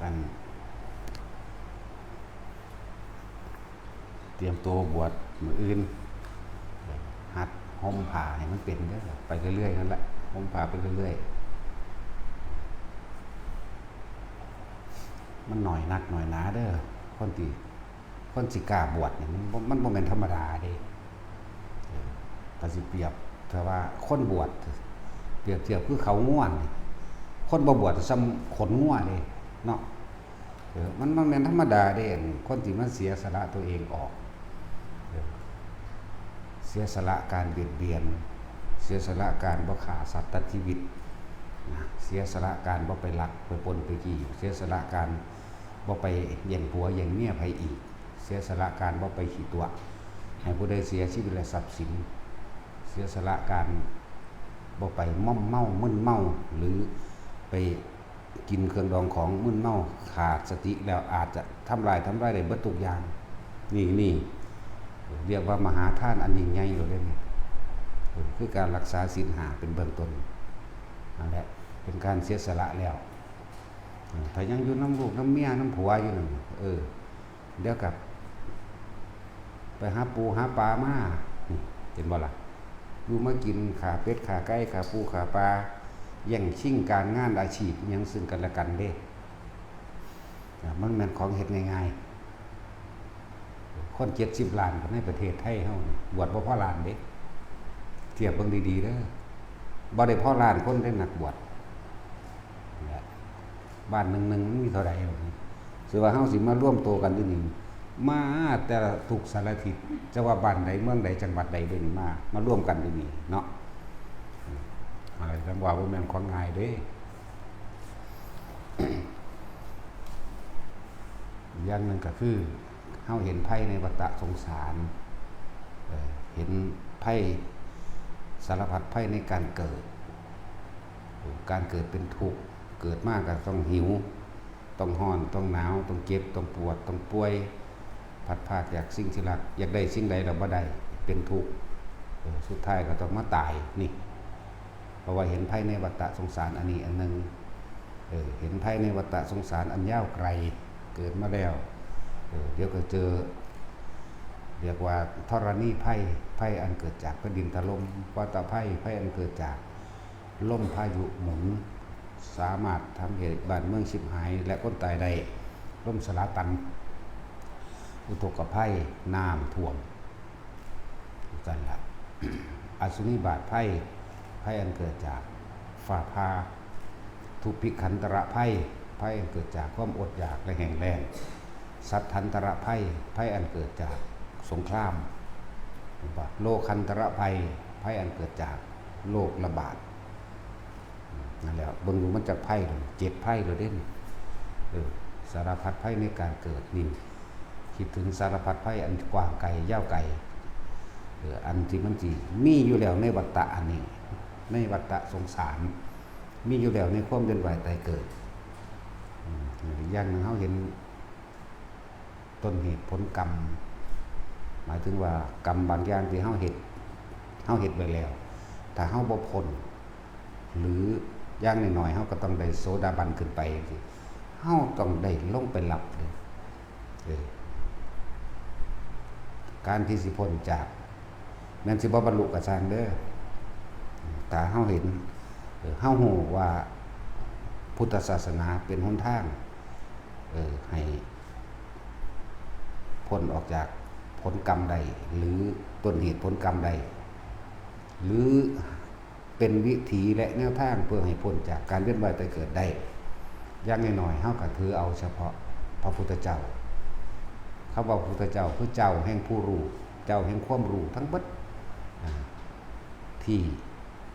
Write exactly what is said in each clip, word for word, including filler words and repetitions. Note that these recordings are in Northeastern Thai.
อัน เตรียมตัวบวชมื้ออื่น หัดห่มผ้าให้มันเป็นเด้อ ไปเรื่อยๆนั่นแหละ ห่มผ้าไปเรื่อยๆ มันน้อยนักน้อยหนาเด้อ คนที่ คนสิกล้าบวชนี่ มันบ่ มันบ่แม่นธรรมดาเด้ เออ ก็สิเปรียบ ถ้าว่าคนบวช เปรียบเทียบคือเขางัวนี่ คนบ่บวชส่ำขนงัวเด้ เนาะ เออ มัน มันแม่นธรรมดาเด้ อันคนที่มันเสียสละตัวเองออก เออ เสียสละการเบียดเบียน เสียสละการบ่ฆ่าสัตว์ตัดชีวิต นะ เสียสละการบ่ไปลัก ไปปล้น ไปจี้ เสียสละการบ่ไปแย่งผัวแย่งเมียไผอีก เสียสละการบ่ไปขี้ตั๋ว ให้ผู้ใดเสียชีวิตและทรัพย์สิน เสียสละการบ่ไปม่อมเมา มึนเมา หรือไปกินเครื่องดองของมึนเมา ขาดสติแล้วอาจจะทำลาย ทำลายได้เบิดทุกอย่าง นี่ นี่ เรียกว่ามหาทานอันยิ่งใหญ่อยู่เด้นี่ คือการรักษาศีลห้าเป็นเบื้องต้น นั่นแหละ เป็นการเสียสละแล้ว ถ้ายังอยู่นำลูกนำเมียนำผัวอยู่นั่น เออ เดี๋ยวกลับ ไปหาปูหาปลามา นี่ เห็นบ่ล่ะ อยู่มากิน ฆ่าเป็ด ฆ่าไก่ ฆ่าปู ฆ่าปลา แย่งชิงการงานอาชีพอิหยังซึ่งกันและกันเด้ อ่ะ มันแม่นของเฮ็ดง่ายๆ คนเจ็ดสิบล้านในประเทศไทยเฮานี่ บวชบ่พอล้านเด้ เทียบเบิ่งดีๆเด้อ บ่ได้พอล้านคนได้นักบวช เนี่ย บ้านหนึ่งๆมันมีเท่าใดวะนี่ สิว่าเฮาสิมารวมตัวกันอยู่นี่ มาแต่ละทุกสารทิศ จะว่าบ้านใด เมืองใด จังหวัดใดเดี๋ยวนี้มา มารวมกันอยู่นี่เนาะ อ่า จังว่าบ่แม่นของง่ายเด้ อย่างหนึ่งก็คือ เฮาเห็นภัยในวัฏสงสาร เอ่อ เห็นภัย สารพัดภัยในการเกิด การเกิดเป็นทุกข์ เกิดมาก็ต้องหิว ต้องร้อน ต้องหนาว ต้องเจ็บ ต้องปวด ต้องป่วย พลัดพรากจากสิ่งที่รัก อยากได้สิ่งใดแล้วบ่ได้ เป็นทุกข์ เออ สุดท้ายก็ต้องมาตาย นี่ เพราะว่าเห็นภัยในวัฏสงสารอันนี้อันหนึ่ง เออ เห็นภัยในวัฏสงสารอันยาวไกล เกิดมาแล้ว เออ เดี๋ยวก็เจอ เรียกว่าธรณีภัย ภัยอันเกิดจากแผ่นดินถล่ม วัฏภัย ภัยอันเกิดจากลมพายุหมุน สามารถทำให้บ้านเมืองฉิบหาย และคนตายได้ ลมสลาตัน อุทกภัย น้ำท่วม กันละ อสุนิบาตภัย ภัยอันเกิดจากฟ้าผ่า ทุพพิขันตรภัย ภัยอันเกิดจากความอดอยากและแห้งแล้ง สัตถันตรภัย ภัยอันเกิดจากสงคราม โลคันตรภัย ภัยอันเกิดจากโรคระบาด นั่นแหละ เบิ่งดูมันจักภัยเลย เจ็ดภัยเลยเด้นี่ เออ สารพัดภัยในการเกิดนี่ คิดถึงสารพัดภัยอันกว้างไกลยาวไกล เออ อันที่มันสิมีอยู่แล้วในวัฏฏะอันนี้ ในวัฏฏะสงสาร มีอยู่แล้วในความเวียนว่ายตายเกิด อืม อีกอย่างหนึ่งเฮาเห็น ต้นเหตุผลกรรม หมายถึงว่ากรรมบางอย่างที่เฮาเฮ็ด เฮาเฮ็ดไว้แล้ว ถ้าเฮาบ่พ้น หรืออย่างน้อยๆ เฮาก็ต้องได้โสดาบันขึ้นไปจังซี้ เฮาต้องได้ลงไปรับเลย เออ การที่สิพ้นจาก แม้นสิบ่บรรลุก็ซ่างเด้อ ถ้าเฮาเห็น เออ เฮาฮู้ว่าพุทธศาสนาเป็นหนทาง เออ ให้ พ้นออกจากผลกรรมได้ หรือต้นเหตุผลกรรมได้ หรือเป็นวิธีและแนวทางเพื่อให้พ้นจากการเวียนว่ายตายเกิดได้ อย่างน้อยๆ เฮาก็ถือเอาเฉพาะพระพุทธเจ้า คำว่าพุทธเจ้าคือเจ้าแห่งผู้รู้ เจ้าแห่งความรู้ทั้งเบิด อ่า ที่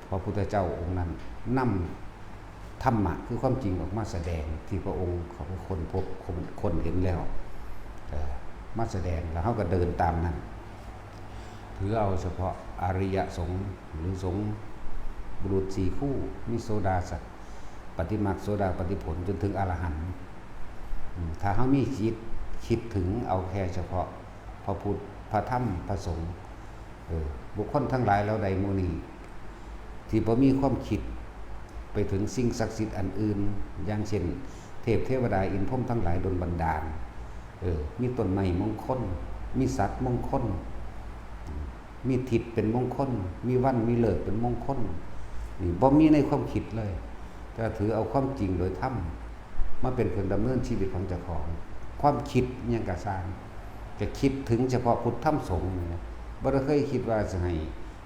พระพุทธเจ้าองค์นั้นนำ ธรรมะคือความจริงออกมาแสดง ที่พระองค์เขาไปค้นพบ ค้น ค้นเห็นแล้ว เอ่อ มาแสดง แล้วเฮาก็เดินตามนั้น ถือเอาเฉพาะอริยสงฆ์ หรือสงฆ์บุรุษสี่คู่ มีโสดาสัตว์ ปฏิมรรค โสดาปัตติผล จนถึงอรหันต์ อืม ถ้าเฮามีจิตคิดถึงเอาแค่เฉพาะพระพุทธ พระธรรม พระสงฆ์ เออ บุคคลทั้งหลายเหล่าใดหมู่นี้ ที่บ่มีความคิดไปถึงสิ่งศักดิ์สิทธิ์อันอื่น อย่างเช่น เทพเทวดาอินทร์พรหมทั้งหลายดลบันดาล เออ มีต้นไม้มงคล มีสัตว์มงคล มีทิศเป็นมงคล มีวันมีฤกษ์เป็นมงคล นี่บ่มีในความคิดเลย จะถือเอาความจริงโดยธรรมมาเป็นเครื่องดำเนินชีวิตของเจ้าของ ความคิดอิหยังกะซ่าง จะคิดถึงเฉพาะพุทธธรรมสงฆ์นี่นะ บ่ได้เคยคิดว่าสิให้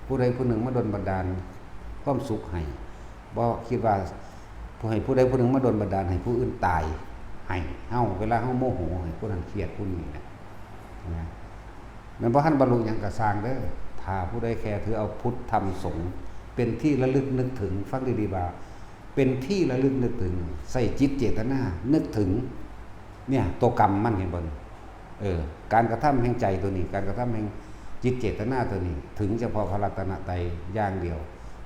ผู้ใดผู้หนึ่งมาดลบันดาลความสุขให้ บ่คิดว่าผู้ให้ผู้ใดผู้หนึ่งมาดลบันดาลให้ผู้อื่นตายให้เฮา เวลาเฮาโมโหให้ผู้นั้นเครียดผู้นี้นะ นะ แม่นบ่ทันบรรลุหยังกะซ่างเด้อ ถ้าผู้ใดแค่ถือเอาพุทธธรรมสงฆ์เป็นที่ระลึกนึกถึง ฟังดีๆว่า เป็นที่ระลึกนึกถึง ใส่จิตเจตนานึกถึง เนี่ย ตัวกรรมมันเห็นบ่นี่ เออ การกระทำแห่งใจตัวนี้ การกระทำแห่งจิตเจตนาตัวนี้ ถึงเฉพาะพระรัตนตรัยอย่างเดียว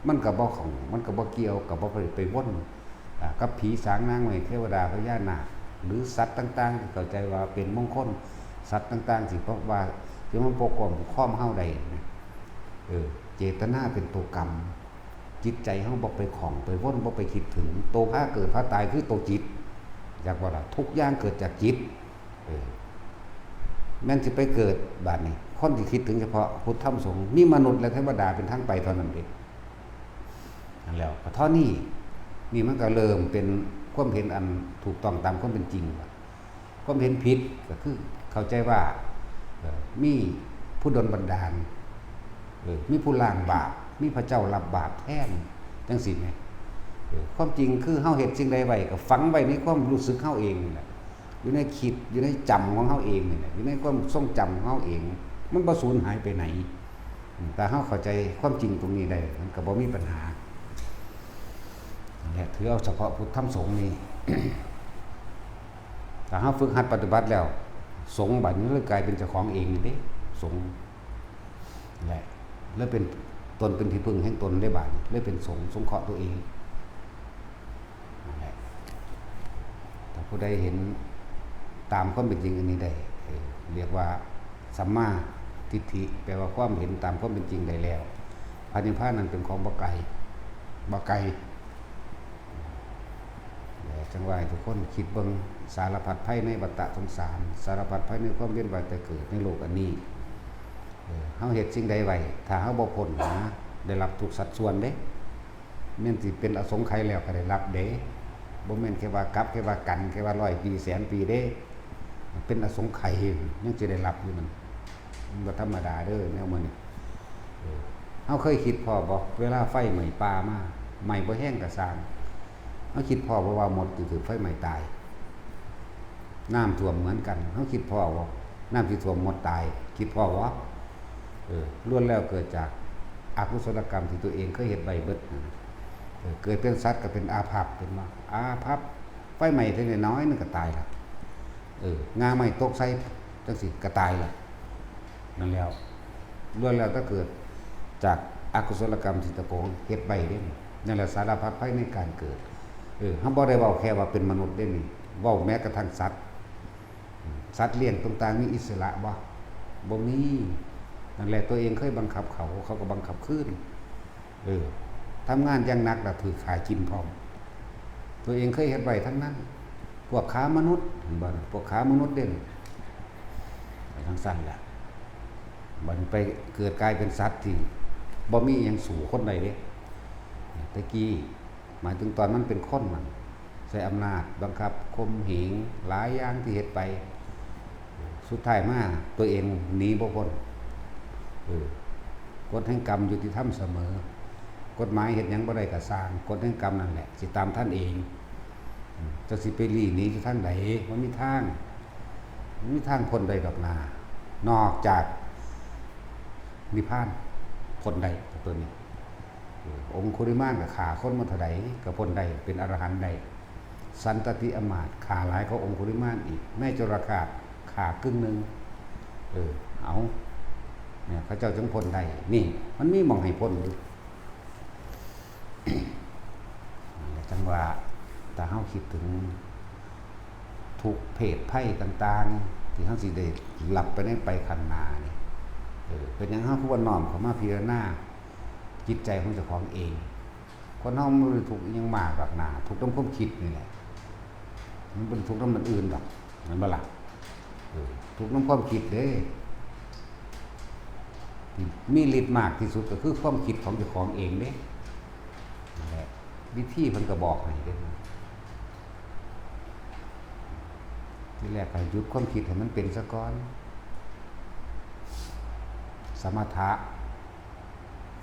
มันก็บ่ของ มันก็บ่เกี่ยว ก็บ่ไป ไปวน อ่า กับผีสางนางไม้เทวดาพญานาค หรือสัตว์ต่างๆ ที่เข้าใจว่าเป็นมงคล สัตว์ต่างๆ ที่พบว่า ที่มันปกป้องคุ้มครองเฮาได้นะ เออ เจตนาเป็นตัวกรรม จิตใจเฮาบ่ไปของ ไปวน บ่ไปคิดถึง ตัวพาเกิดพาตายคือตัวจิต อยากว่าล่ะ ทุกอย่างเกิดจากจิต เออ แม่นสิไปเกิดบาดนี้ คนที่คิดถึงเฉพาะพุทธธรรมสงฆ์ มีมนุษย์และเทวดาเป็นทางไปเท่านั้นเด้ นั่นแล้ว ก็เท่านี้ นี่มันก็เริ่มเป็นความเห็นอันถูกต้องตามความเป็นจริงละ ความเห็นผิดก็คือเข้าใจว่า เอ่อ มีผู้ดลบันดาล เออ มีผู้ล้างบาป มีพระเจ้ารับบาปแทน จังซี้แหม เออ ความจริงคือเฮาเฮ็ดสิ่งใดไว้ก็ฝังไว้ในความรู้สึกเฮาเองนี่แหละ อยู่ในคิด อยู่ในจำของเฮาเองนี่แหละ อยู่ในความทรงจำของเฮาเอง มันบ่สูญหายไปไหน อืม ถ้าเฮาเข้าใจความจริงตรงนี้ได้ มันก็บ่มีปัญหา และถือเอาเฉพาะพุทธธรรมสงฆ์นี่ ถ้าเฮาฝึกหัดปฏิบัติแล้ว สงฆ์บัดนี้เลยกลายเป็นเจ้าของเองนี่เด้ สงฆ์ และ แล้วเป็นตนเป็นที่พึ่งแห่งตนได้บัดนี้ เลยเป็นสงฆ์สงเคราะห์ตัวเอง นั่นแหละ ถ้าผู้ใดเห็นตามความเป็นจริงอันนี้ได้ เออ เรียกว่าสัมมาทิฏฐิ แปลว่าความเห็นตามความเป็นจริงได้แล้ว พระนิพพานนั้นเป็นของบ่ไกล บ่ไกล และจังว่าให้ทุกคนคิดเบิ่ง สารพัดภัยในวัฏฏะสงสาร สารพัดภัยในความเวียนว่ายตายเกิดในโลกอันนี้ เออ เฮาเฮ็ดสิ่งใดไว้ ถ้าเฮาบ่พ้นนะ ได้รับทุกสัดส่วนเด้ แม่นสิเป็นอสงไขยแล้วก็ได้รับเด้ บ่แม่นแค่ว่ากลับ แค่ว่ากัน แค่ว่าร้อยปี แสนปีเด้ เป็นอสงไขยยังสิได้รับอยู่นั่น มันบ่ธรรมดาเด้อแนวมื้อนี้ เออ เฮาเคยคิดพ้อบ่ เวลาไฟไหม้ป่ามา ไหม้บ่แฮงก็ซ่าง เฮาคิดพ้อบ่ว่ามดสิถืกไฟไหม้ตาย น้ำท่วมเหมือนกัน เฮาคิดพ้อบ่ น้ำสิท่วมมดตาย คิดพ้อบ่ เออ ล้วนแล้วเกิดจากอกุศลกรรมที่ตัวเองเคยเฮ็ดไว้เบิดนั่นน่ะ เออ เกิดเป็นสัตว์ก็เป็นอาภัพ เป็นว่าอาภัพ ไฟไหม้เท่าน้อยหนึ่งก็ตายละ เออ งาไม้ตกใส่จังซี้ก็ตายละ นั่นแล้ว ล้วนแล้วแต่เกิดจากอกุศลกรรมที่ตะโกงเฮ็ดไว้เด้นี่ นั่นแหละสารพัดภัยในการเกิด เออ เฮาบ่ได้เว้าแค่ว่าเป็นมนุษย์เด้นี่ เว้าแม้กระทั่งสัตว์ สัตว์เลี้ยงต่างๆ มีอิสระบ่ บ่มี นั่นแหละ ตัวเองเคยบังคับเขา เขาก็บังคับคืน เออ ทำงานอย่างหนักแล้วถืกฆ่ากินพร้อม ตัวเองเคยเฮ็ดไว้ทั้งนั้น พวกค้ามนุษย์ เห็นบ่น่ะ พวกค้ามนุษย์เด้น ไปทางสั้นแหละ บัดนี้ไปเกิดกลายเป็นสัตว์ที่บ่มีอิหยังสู้คนได้เด้ แต่กี้หมายถึงตอนมันเป็นคนนั่น ใช้อำนาจบังคับข่มเหงหลายอย่างที่เฮ็ดไป สุดท้ายมาตัวเองหนีบ่พ้น เออ กฎแห่งกรรมยุติธรรมเสมอ กฎหมายเฮ็ดหยังบ่ได้ก็ซ่าง กฎแห่งกรรมนั่นแหละสิตามทันเอง อืม เจ้าสิไปลี้หนีอยู่ทางใด มันมีทาง มันมีทางพ้นได้ดอกนา นอกจากนิพพานพ้นได้ตัวนี้ เออ องคุลิมานก็ฆ่าคนมาเท่าใดก็พ้นได้ เป็นอรหันต์ได้ สันตติอำมาตย์ฆ่าหลายกว่าองคุลิมานอีก ในจุลกาสฆ่าครึ่งหนึ่ง เออ เอา เนี่ย เขาเจ้าจึงพ้นได้ นี่ มันมีหม่องให้พ้นอยู่ นั่นแหละจังว่า ถ้าเฮาคิดถึงทุกข์เพศภัยต่างๆ ที่เฮาสิได้รับไปในไปข้างหน้านี่ เออ เป็นหยังเฮาคือบ่น้อมเข้ามาพิจารณาจิตใจของเจ้าของเอง คนเฮามันบ่ได้ทุกข์อิหยังมากดอกนา ทุกข์นำความคิดนี่แหละ มันบ่ได้ทุกข์นำอันอื่นดอก แม่นบ่ล่ะ? เออ ทุกข์นำความคิดเด้ ที่มีฤทธิ์มากที่สุดก็คือความคิดของเจ้าของเองเด้ นั่นแหละ วิธีเพิ่นก็บอกให้เด้ ทีแรกให้หยุดความคิดให้มันเป็นซะก่อน สมถะ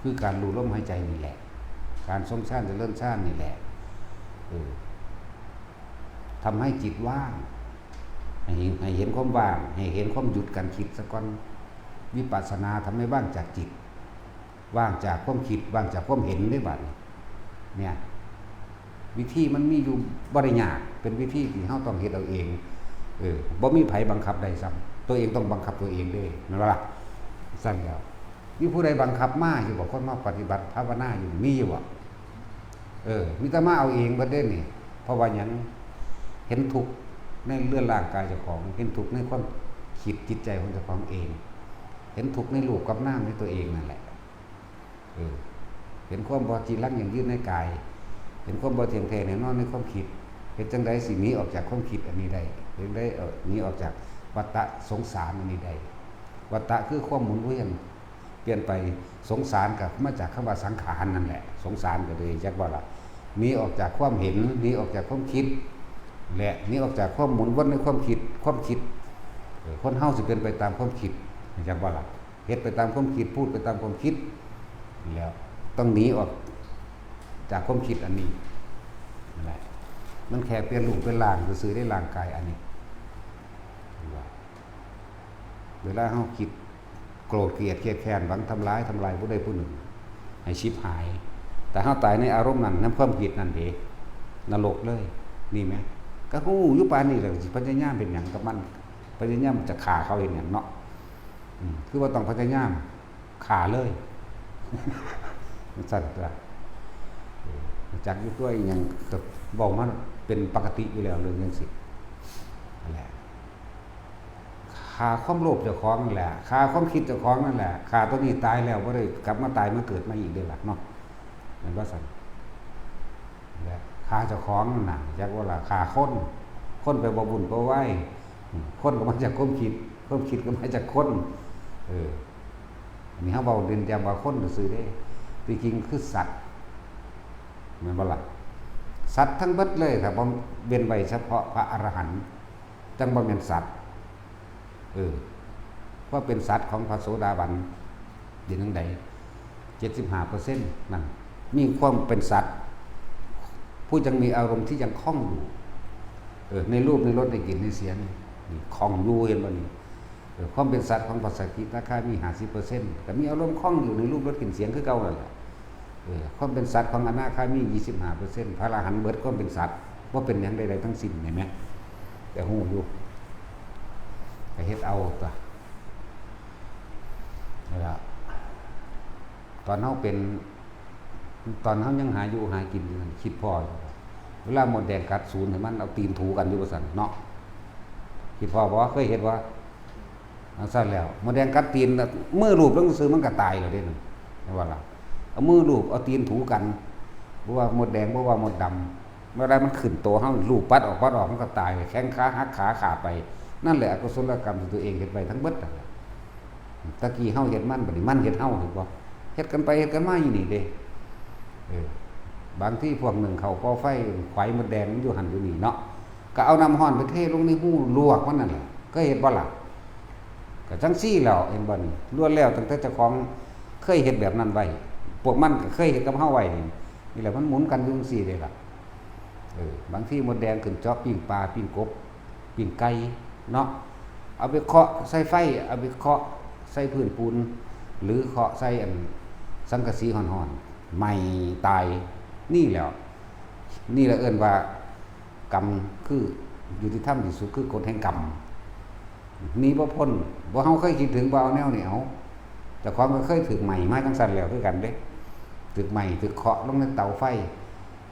คือการรู้ลมหายใจนี่แหละ การทรงฌานเจริญฌานนี่แหละ เออ ทำให้จิตว่าง ให้เห็น ให้เห็นความว่าง ให้เห็นความหยุดการคิดซะก่อน วิปัสสนาทำให้ว่างจากจิต ว่างจากความคิด ว่างจากความเห็นได้บัดนี้ เนี่ย วิธีมันมีอยู่บ่ได้ยาก เป็นวิธีที่เราต้องเฮ็ดเอาเอง เออ บ่มีไผบังคับได้ซ้ำ ตัวเองต้องบังคับตัวเองเด้ แม่นบ่ล่ะ? ซั่นแล้ว มีผู้ใดบังคับมาอยู่บ่? คนมาปฏิบัติภาวนาอยู่ มีอยู่บ่? เออ มีแต่มาเอาเองเบิดเด้นี่ เพราะว่าหยัง? เห็นทุกข์ในเรือนร่างกายเจ้าของ เห็นทุกข์ในความคิดจิตใจของเจ้าของเอง เห็นทุกข์ในรูปกับนามในตัวเองนั่นแหละ เออ เห็นความบ่จีรังยั่งยืนในกาย เห็นความบ่เที่ยงแท้แน่นอนในความคิด เฮ็ดจั่งใดสิหนีออกจากความคิดอันนี้ได้? เฮ็ดจั่งใด เอ่อ หนีออกจากวัฏฏะสงสารอันนี้ได้? วัฏฏะคือความหมุนเวียน เปลี่ยนไป สงสารก็มาจากคำว่าสังขารนั่นแหละ สงสารก็เลยจักว่าล่ะ หนีออกจากความเห็น หนีออกจากความคิด และหนีออกจากความหมุนวนในความคิด ความคิด เออ คนเฮาสิเป็นไปตามความคิด จักว่าล่ะ เฮ็ดไปตามความคิด พูดไปตามความคิด แล้วต้องหนีออกจากความคิดอันนี้ นั่นแหละ มันแค่เปลี่ยนรูปเป็นร่างซื่อๆ ได้ร่างกายอันนี้ เวลาเฮาคิดโกรธเกลียดเคียดแค้น หวังทำร้าย ทำลายผู้ใดผู้หนึ่ง ให้ฉิบหาย แต่เฮาตายในอารมณ์นั้น นำความคิดนั่นเด้ นรกเลย นี่แหม ก็ฮู้อยู่ปานนี้แหละ สิพยายามเฮ็ดหยังกับมัน พยายามจะฆ่าเขาเฮ็ดหยังเนาะ อืม คือว่าต้องพยายามฆ่าเลย จั่งซั่นตั๊ว เออ จักอยู่ตั๊ว อีหยังก็เว้ามาเป็นปกติอยู่แล้ว เรื่องจั่งซี้ นั่นแหละ ฆ่าความโลภเจ้าของนั่นแหละ ฆ่าความคิดเจ้าของนั่นแหละ ฆ่าตัวนี้ตายแล้วบ่ได้กลับมาตายมาเกิดมาอีกเด้ล่ะเนาะ แม่นบ่ซั่น? และฆ่าเจ้าของนั่นน่ะ จักว่าล่ะ ฆ่าคน คนไปบ่บุญบ่ไหว อืม คนก็มาจากความคิด ความคิดก็มาจากคน เออ อันนี้เฮาเว้าเน้นย้ำว่าคนซื่อๆเด้ ที่จริงคือสัตว์ แม่นบ่ล่ะ? สัตว์ทั้งเบิดเลย ถ้าบ่เว้นไว้เฉพาะพระอรหันต์ จั่งบ่แม่นสัตว์ เออ เพราะเป็นสัตว์ของพระโสดาบัน เป็นจั่งใด? เจ็ดสิบห้าเปอร์เซ็นต์ นั่น มีความเป็นสัตว์ ผู้ยังมีอารมณ์ที่ยังคล่องอยู่ เออ ในรูป ในรส ในกลิ่น ในเสียง นี่คล่องอยู่ เห็นบ่นี่? เออ ความเป็นสัตว์ของพระสกิทาคามี ห้าสิบเปอร์เซ็นต์ ก็มีอารมณ์คล่องอยู่ในรูป รส กลิ่น เสียงคือเก่านั่นแหละ เออ ความเป็นสัตว์ของอนาคามี ยี่สิบห้าเปอร์เซ็นต์ พระอรหันต์เบิดความเป็นสัตว์ บ่เป็นหยังใดๆทั้งสิ้น เห็นไหม? แต่ฮู้อยู่ ก็เฮ็ดเอาตั๊ว นั่นล่ะ ตอนเฮาเป็น ตอนเฮายังหาอยู่หากินอยู่นั่น คิดพ้ออยู่ เวลามดแดงกัดสูนให้มันเอาตีนถูกันอยู่ว่าซั่นเนาะ คิดพ้อบ่? เคยเฮ็ดบ่? จั่งซั่นแล้ว มดแดงกัดตีนน่ะ มือลูบลงซื่อมันก็ตายแล้วเด้นั่น แม่นบ่ล่ะ? เอามือลูบ เอาตีนถูกัน บ่ว่ามดแดง บ่ว่ามดดำ เวลามันขึ้นโตเฮา ลูบปัดออก ปัดออก มันก็ตาย แข้งขาหัก ขาขาดไป นั่นแหละอกุศลกรรมที่ตัวเองเฮ็ดไว้ทั้งเบิดนั่นแหละ ตะกี้เฮาเฮ็ดมัน บัดนี้มันเฮ็ดเฮา เห็นบ่? เฮ็ดกันไปเฮ็ดกันมาอยู่นี่เด้ เออ บางทีพวกหนึ่งเข้าก่อไฟ ไขว่มดแดงมันอยู่หั่นอยู่นี่เนาะ ก็เอาน้ำร้อนไปเทลงในฮูลวกมันนั่นแหละ เคยเฮ็ดบ่ล่ะ? ก็จั่งซี้แหล้ว เห็นบ่นี่ ล้วนแล้วตั้งแต่เจ้าของเคยเฮ็ดแบบนั้นไว้ พวกมันก็เคยเฮ็ดกับเฮาไว้นี่ นี่แหละมันหมุนกันอยู่จั่งซี้เด้ล่ะ เออ บางทีมดแดงขึ้นเจาะปิ้งปลา ปิ้งกบ ปิ้งไก่เนาะ เอาไปเคาะใส่ไฟ เอาไปเคาะใส่พื้นปูน หรือเคาะใส่อันสังกะสีฮ้อนๆ ไหม้ตาย นี่แหล้ว นี่แหละเอิ้นว่า กรรมคือยุติธรรมที่สุด คือกฎแห่งกรรม หนีบ่พ้น บ่ เฮาเคยคิดถึงบ่เอาแนวนี้ เอา เจ้าของก็เคยถูกไหม้มาจั่งซั่นแล้วคือกันเด้ ถูกไหม้ ถูกเคาะลงในเตาไฟ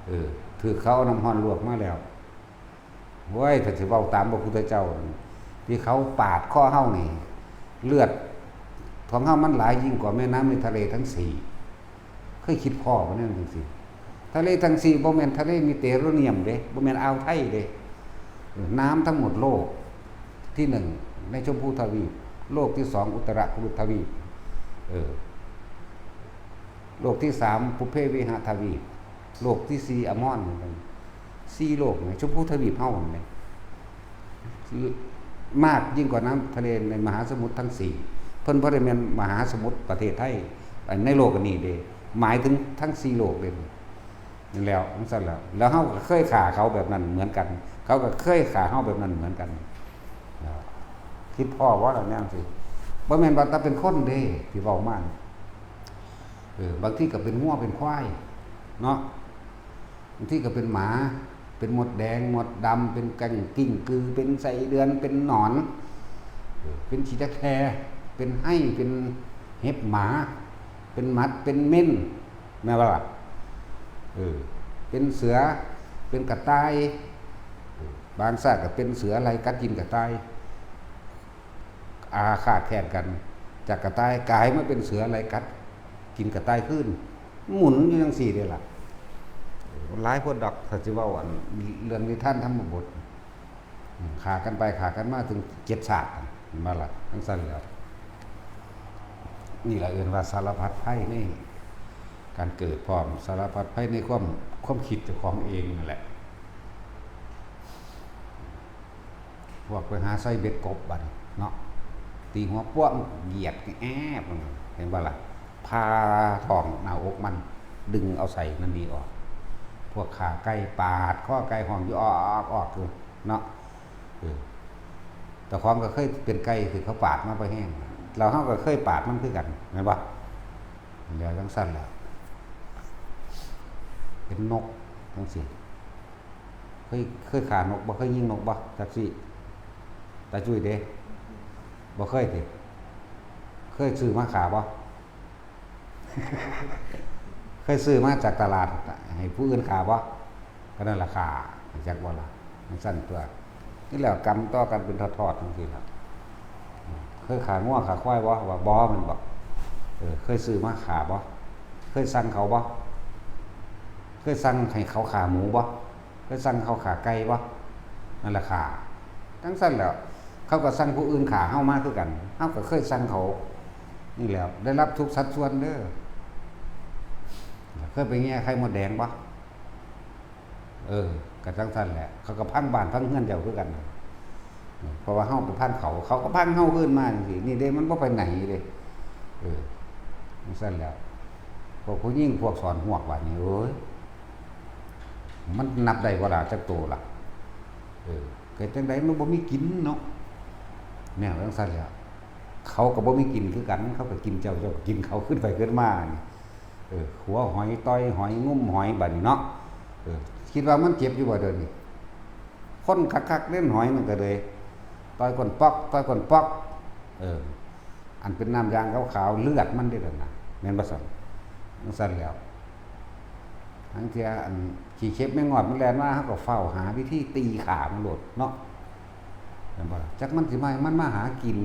เออ ถูกเขาเอาน้ำร้อนลวกมาแล้ว โอ้ย ถ้าสิเว้าตามพระพุทธเจ้า ที่เขาปาดคอเฮานี่ เลือดของเฮามันหลายยิ่งกว่าแม่น้ำในทะเลทั้งสี่ เคยคิดพ้อบ่แนวจั่งซี้? ทะเลทั้งสี่บ่แม่นทะเลเมดิเตอร์เรเนียนเด้ บ่แม่นอ่าวไทยเด้ ไป น้ำทั้งหมดโลกที่หนึ่งในชมพูทวีป โลกที่สองอุตตรกุรุทวีป เออ โลกที่สามปุพเพวิหทวีป โลกที่สี่อมรเหมือนกัน สี่โลกในชมพูทวีปเฮาเนี่ย มากยิ่งกว่าน้ำทะเลในมหาสมุทรทั้งสี่ เพิ่นบ่ได้แม่นมหาสมุทรประเทศไทย ในโลกอันนี้เด้ หมายถึงทั้งสี่โลกเด้ นั่นแหล้วจั่งซั่นแหล้ว แล้วเฮาก็เคยฆ่าเขาแบบนั้นเหมือนกัน เขาก็เคยฆ่าเฮาแบบนั้นเหมือนกัน คิดพ้อบ่ล่ะแนวจั่งซี้ บ่แม่นว่าแต่เป็นคนเด้ที่เว้ามา เออ บางทีก็เป็นงัวเป็นควายเนาะ บางทีก็เป็นหมา เป็นมดแดง มดดำ เป็นกังกิ้งกือ เป็นไส้เดือน เป็นหนอน เออ เป็นขี้ตะแค เป็นไห้ เป็นเห็บหมา เป็นหมัด เป็นเม้น แม่นบ่ล่ะ เออ เป็นเสือ เป็นกระต่าย เออ บางชาติก็เป็นเสือไล่กัดกินกระต่าย อาฆาตแค้นกัน จากกระต่ายกลายมาเป็นเสือไล่กัดกินกระต่ายคืน หมุนอยู่จั่งซี้เด้ล่ะ เออ หลายโพดดอก ถ้าสิเว้าอันเรื่องนิทานธรรมบท อืม ฆ่ากันไปฆ่ากันมาถึงเจ็ดชาติ แม่นบ่ล่ะ จั่งซั่นแหล้ว นี่ล่ะเอิ้นว่าสารพัดภัยในการเกิดพร้อม สารพัดภัยในความ ความคิดเจ้าของเองนั่นแหละ พวกไปหาใส่เบ็ดกบบัดนี้เนาะ ตีหัวป้วง เหยียดแอบ เห็นบ่ล่ะ ผ่าท้องหน้าอกมัน ดึงเอาไส้นั่นนี่ออก พวกฆ่าไก่ปาดคอไก่ฮ้องอยู่ออกออกอยู่เนาะ เออ เจ้าของก็เคยเป็นไก่ ถืกเขาปาดมาบ่แฮง แล้วเฮาก็เคยปาดมันคือกัน แม่นบ่ แล้วจั่งซั่นล่ะ เป็นนกจั่งซี้ เคย เคยฆ่านกบ่ เคยยิงนกบ่ จักซี้ ตาจุ้ยเด้ บ่เคยติ เคยซื้อมาฆ่าบ่ เคยซื้อมาจากตลาดให้ผู้อื่นฆ่าบ่ ก็นั่นล่ะฆ่า จักบ่ล่ะ จั่งซั่นตั๊ว นี่แหละกรรมต่อกันเป็นทอดๆจั่งซี้ล่ะ เคยฆ่างัวฆ่าควายบ่ ว่าบ่ แม่นบ่ เออ เคยซื้อมาฆ่าบ่ เคยสั่งเขาบ่ เคยสั่งให้เขาฆ่าหมูบ่ เคยสั่งเขาฆ่าไก่บ่ นั่นล่ะฆ่า จั่งซั่นแหล้ว เขาก็สั่งผู้อื่นฆ่าเฮามาคือกัน เฮาก็เคยสั่งเขา นี่แหล้ว ได้รับทุกสัดส่วนเด้อ เคยไปแย่ไข่มดแดงบ่ เออ ก็จั่งซั่นแหละ เขาก็พังบ้านพังเฮือนเจ้าคือกัน เพราะว่าเฮาไปพังเขา เขาก็พังเฮาคืนมาจั่งซี้ นี่เด้ มันบ่ไปไหนเด้ เออ จั่งซั่นแหล้ว พวกผู้หญิงพวกสอนฮวกบาดนี้ โอ้ย มันนับได้บ่ล่ะ จักโตล่ะ เออ เฮ็ดจั่งใดมันบ่มีกินเนาะ แนวจั่งซั่นแหล้ว เขาก็บ่มีกินคือกัน เขาก็กินเจ้า เจ้าก็กินเขา ขึ้นไปขึ้นมานี่ เออ ขัวหอย ต่อยหอย งุ้มหอย บาดนี้เนาะ เออ คิดว่ามันเจ็บอยู่บ่เดี๋ยวนี้ คนคักๆเล่นหอยมันก็เลย ต่อยก้นป๊อก ต่อยก้นป๊อก เออ อันเป็นน้ำยางขาวๆ เลือดมันเด้อนั่นน่ะ แม่นบ่ซั่น จั่งซั่นแหล้ว ลางเทื่ออันขี้เข็บแมงงอดมันแล่นมา เฮาก็ฟ้าวหาวิธีตีฆ่ามันโลดเนาะ แม่นบ่ล่ะ จักมันสิมา มันมาหากิน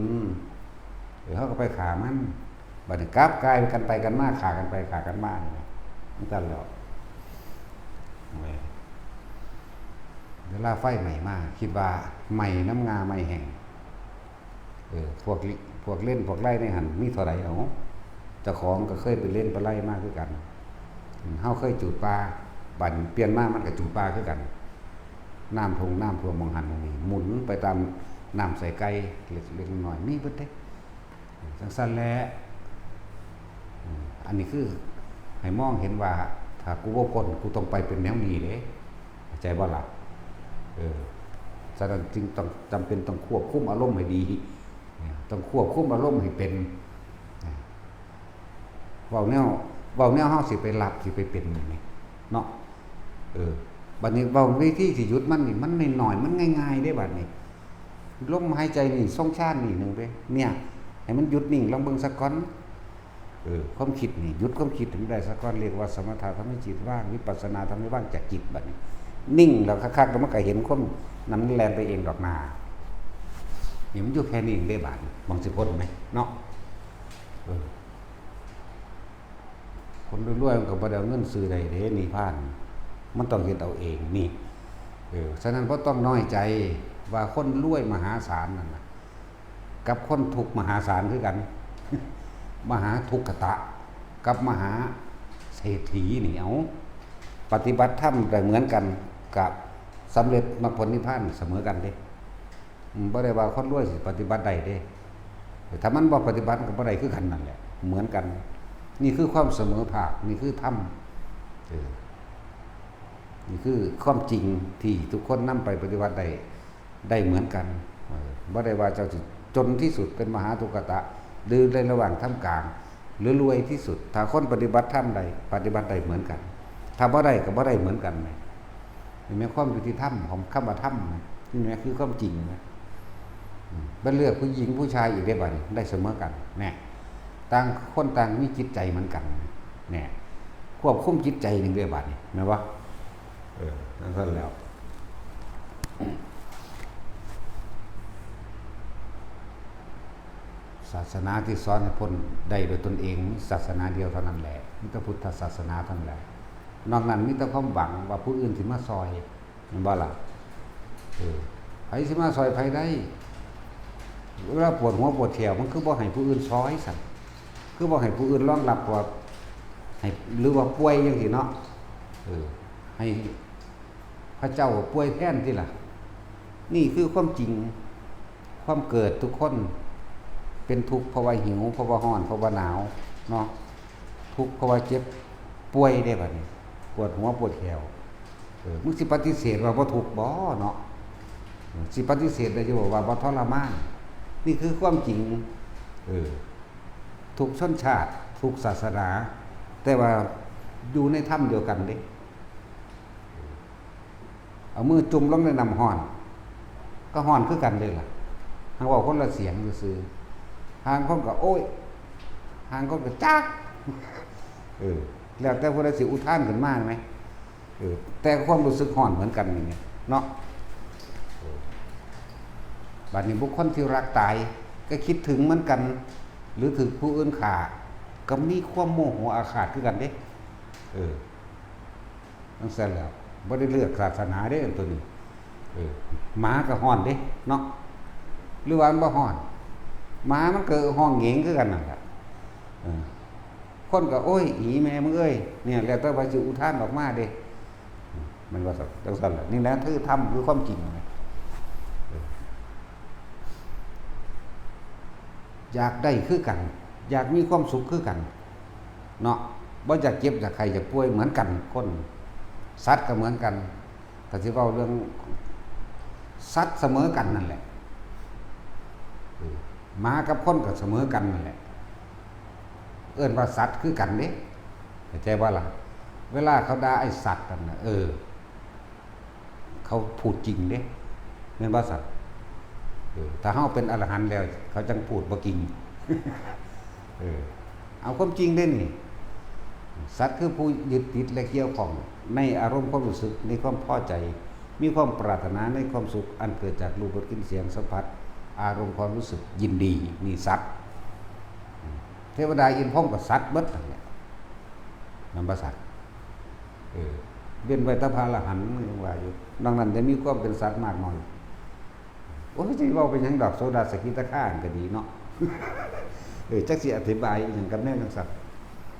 เออ เฮาก็ไปฆ่ามัน บัดนี้กลับกลายเป็นกันไปกันมา ฆ่ากันไปฆ่ากันมานี่นะ จั่งซั่นแหล้ว เวลาไฟไหม้มา คิดว่าไหม้นำง่าไหม้แห้ง เออ พวกลิ- พวกเล่นพวกไล่ในหั่นมีเท่าใดเอา เจ้าของก็เคยไปเล่นไปไล่มาคือกัน เฮาเคยจูดปลา บัดเปลี่ยนมามันก็จูดปลาคือกัน น้ำท่วม น้ำท่วมหม่องหั่นหม่องนี่ หมุนไปตามน้ำใส่ไก่ เล็กๆน้อยๆ มีเบิดเด้ จั่งซั่นแหละ อืม อันนี้คือให้มองเห็นว่า ถ้ากูบ่พ้น กูต้องไปเป็นแนวนี้เด้ เข้าใจบ่ล่ะ เออ ฉะนั้นจึงต้อง จำเป็นต้องควบคุมอารมณ์ให้ดี เนี่ย ต้องควบคุมอารมณ์ให้เป็น เนี่ย เว้าแนว เว้าแนวเฮาสิไปรับ สิไปเป็นนี่เนาะ เออ บัดนี้เว้าวิธีสิหยุดมันนี่ มันน้อยๆ มันง่ายๆเด้บัดนี้ ลมหายใจนี่ทรงฌานนี่หนึ่งเด้ เนี่ย ให้มันหยุดนิ่งลองเบิ่งซะก่อน เออ ความคิดนี่ หยุดความคิดให้มันได้ซะก่อน เรียกว่าสมถะ ทำให้จิตว่าง วิปัสสนา ทำให้ว่างจากจิต บัดนี้ นิ่งแล้วคักๆ แล้วมันก็เห็นความนั้นแล่นไปเองดอกนา นี่มันอยู่แค่นี้เองเด้บัดนี้ หวังสิพ้นไหมเนาะ เออ คนรวยๆมันก็บ่ได้เอาเงินซื้อได้เด้ นิพพาน มันต้องเฮ็ดเอาเอง นี่ เออ ฉะนั้นบ่ต้องน้อยใจว่าคนรวยมหาศาลนั่นน่ะ กับคนทุกข์มหาศาลคือกัน มหาทุกขตะ กับมหาเศรษฐีนี่ เอา ปฏิบัติธรรมได้เหมือนกัน กับสำเร็จมรรคผลนิพพานเสมอกันเด้ อืม บ่ได้ว่าคนรวยสิปฏิบัติได้เด้ ถ้ามันบ่ปฏิบัติมันก็บ่ได้คือกันนั่นแหละ เหมือนกัน นี่คือความเสมอภาค นี่คือธรรม เออ นี่คือความจริงที่ทุกคนนำไปปฏิบัติได้ ได้เหมือนกัน เออ บ่ได้ว่าเจ้าสิจนที่สุดเป็นมหาทุกขตะ หรือในระหว่างท่ามกลาง หรือรวยที่สุด ถ้าคนปฏิบัติธรรมได้ ปฏิบัติได้เหมือนกัน ถ้าบ่ได้ก็บ่ได้เหมือนกัน นี่แม่นความยุติธรรมของคำว่าธรรมนะ นี่แม่นคือความจริงนะ อืม บ่เลือกผู้หญิงผู้ชายอีกเด้บัดนี้ ได้เสมอกัน แน่ ต่างคนต่างมีจิตใจเหมือนกัน แน่ ควบคุมจิตใจหนึ่งเด้บัดนี้ แม่นบ่ เออ จั่งซั้นแล้ว ศาสนาที่สอนให้พ้นได้โดยตนเอง มีศาสนาเดียวเท่านั้นแหละ มีแต่พุทธศาสนาเท่านั้นแหละ นอกนั้นมีแต่ความหวังว่าผู้อื่นสิมาซอย แม่นบ่ล่ะ เออ ไผสิมาซอยไผได้ เวลาปวดหัวปวดแขว มันคือบ่ให้ผู้อื่นซอยซั่น คือบ่ให้ผู้อื่นรองรับว่า ให้ หรือว่าป่วยจั่งซี้เนาะ เออ ให้พระเจ้าป่วยแทนติล่ะ นี่คือความจริง ความเกิดทุกคนเป็นทุกข์เพราะว่าหิว เพราะว่าร้อน เพราะว่าหนาวเนาะ ทุกข์เพราะว่าเจ็บป่วยเด้บัดนี้ ปวดหัวปวดแขว เออ มึงสิปฏิเสธว่าบ่ทุกข์บ่เนาะ สิปฏิเสธได้อยู่บ่ว่าบ่ทรมาน นี่คือความจริง เออ ทุกชนชาติ ทุกศาสนา แต่ว่าอยู่ในธรรมเดียวกันเด้ เอามือจุ่มลงในน้ำร้อน ก็ร้อนคือกันเด้ล่ะ หากเว้าคนละเสียงซื่อๆ ห่างคนก็โอ้ย ห่างคนก็จัก เออ แล้วแต่ผู้ใดสิอุทานขึ้นมาแม่น เออ แต่ความรู้สึกร้อนเหมือนกันนี่แม่นเนาะ เออ บัดนี้บุคคลที่รักตาย ก็คิดถึงเหมือนกัน หรือถูกผู้อื่นฆ่า ก็มีความโมโหอาฆาตคือกันเด้ เออ จั่งซั้นแล้ว บ่ได้เลือกศาสนาเด้อันตัวนี้ เออ หมาก็ฮ้อนเด้เนาะ หรือว่ามันบ่ฮ้อน หมามันก็ฮ้องเหงงคือกันนั่นแหละ เออ คนก็ โอ้ย อีแม่มึงเอ้ย เนี่ย แล้วแต่ว่าสิอุทานออกมาเด้ มันว่าจั่งซั้นแหละ นี่แหละคือธรรม คือความจริงนะ เออ อยากได้คือกัน อยากมีความสุขคือกัน เนาะ บ่อยากเจ็บอยากไข้อยากป่วยเหมือนกัน คน สัตว์ก็เหมือนกัน ถ้าสิเว้าเรื่องสัตว์เสมอกันนั่นแหละ เออ หมากับคนก็เสมอกันนั่นแหละ เอิ้นว่าสัตว์คือกันเด้ เข้าใจบ่ล่ะ เวลาเขาด่าไอ้สัตว์นั่นน่ะ เออ เขาพูดจริงเด้ แม่นบ่สัตว์ เออ ถ้าเฮาเป็นอรหันต์แล้ว เขาจั่งพูดบ่จริง เออ เอาความจริงเด้นี่ สัตว์คือผู้ยึดติดและเกี่ยวข้องในอารมณ์ความรู้สึก ในความพอใจ มีความปรารถนาในความสุขอันเกิดจากรูป รส กลิ่น เสียง สัมผัส อารมณ์ความรู้สึกยินดี นี่สัตว์ เทวดาอินทร์พรหมก็สัตว์เบิดนั่นแหละ แม่นบ่สัตว์ เออ เว้นไว้แต่พระอรหันต์มันยังว่าอยู่ นอกนั้นจะมีความเป็นสัตว์มากน้อย โอ้ย สิเว้าเป็นหยังดอก โสดา สกิทาคาก็ดีเนาะ เออ จักสิอธิบายอิหยังกับแนวจั่งซั้น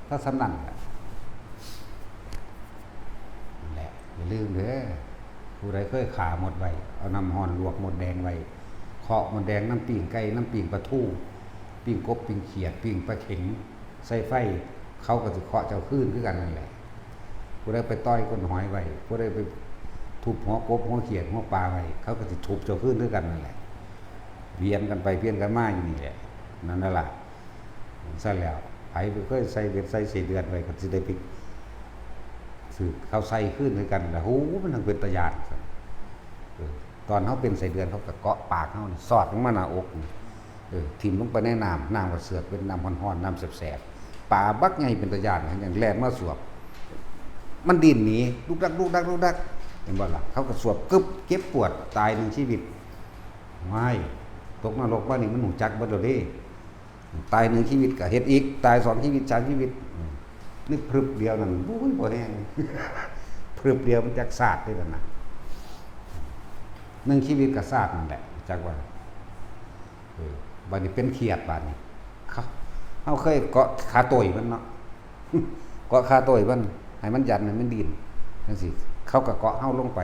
ถ้าส่ำนั้นแหละ นั่นแหละ อย่าลืมเด้อ ผู้ใดเคยฆ่ามดไว้ เอาน้ำร้อนลวกมดแดงไว้ เคาะมดแดงนำปิ้งไก่ นำปิ้งปลาทู ปิ้งกบ ปิ้งเขียด ปิ้งปลาเข็ง ใส่ไฟ เขาก็สิเคาะเจ้าคืนคือกันนั่นแหละ ผู้ใดไปต่อยก้นหอยไว้ ผู้ใดไปทุบหัวกบ หัวเขียด หัวปลาไว้ เขาก็สิทุบเจ้าคืนคือกันนั่นแหละ เวียนกันไปเวียนกันมาอยู่นี่แหละ นั่นน่ะล่ะ ซั่นแล้ว ไผบ่เคยใส่เบ็ดใส่เศษเดือนไว้ ก็สิได้ไปถืกเขาใส่คืนคือกันล่ะ โห มันจั่งเป็นตาย้าน เออ ตอนเฮาเป็นไส้เดือน เขาก็เกาะปากเฮานี่ สอดลงมาหน้าอกนี่ เออ ถิ่มลงไปในน้ำ น้ำก็เสือกเป็นน้ำร้อนๆ น้ำแสบๆ ปลาบักใหญ่เป็นตาย้าน ยังแล่นมาสวบ มันดิ้นหนี ดุกดัก ดุกดัก ดุกดัก เห็นบ่ล่ะ เขาก็สวบกึบ เจ็บปวด ตายหนึ่งชีวิต ว้าย ตกนรกมานี่มันรู้จักเบิดแล้วเด้ ตายหนึ่งชีวิตก็เฮ็ดอีก ตายสองชีวิต สามชีวิต อืม นึกพรึบเดียวนั่น โอ้ย บ่แห้ง พรึบเดียวมันจักชาติเด้นั่นน่ะ หนึ่งชีวิตก็ซากนั่นแหละ จักว่า เออ บัดนี้เป็นเครียดบัดนี้ เขา เขาเคยเกาะขาโต้ยมันเนาะ เกาะขาโต้ยมัน ให้มันยัน ให้มันดิ้น จังซี้ เขาก็เกาะเฮาลงไป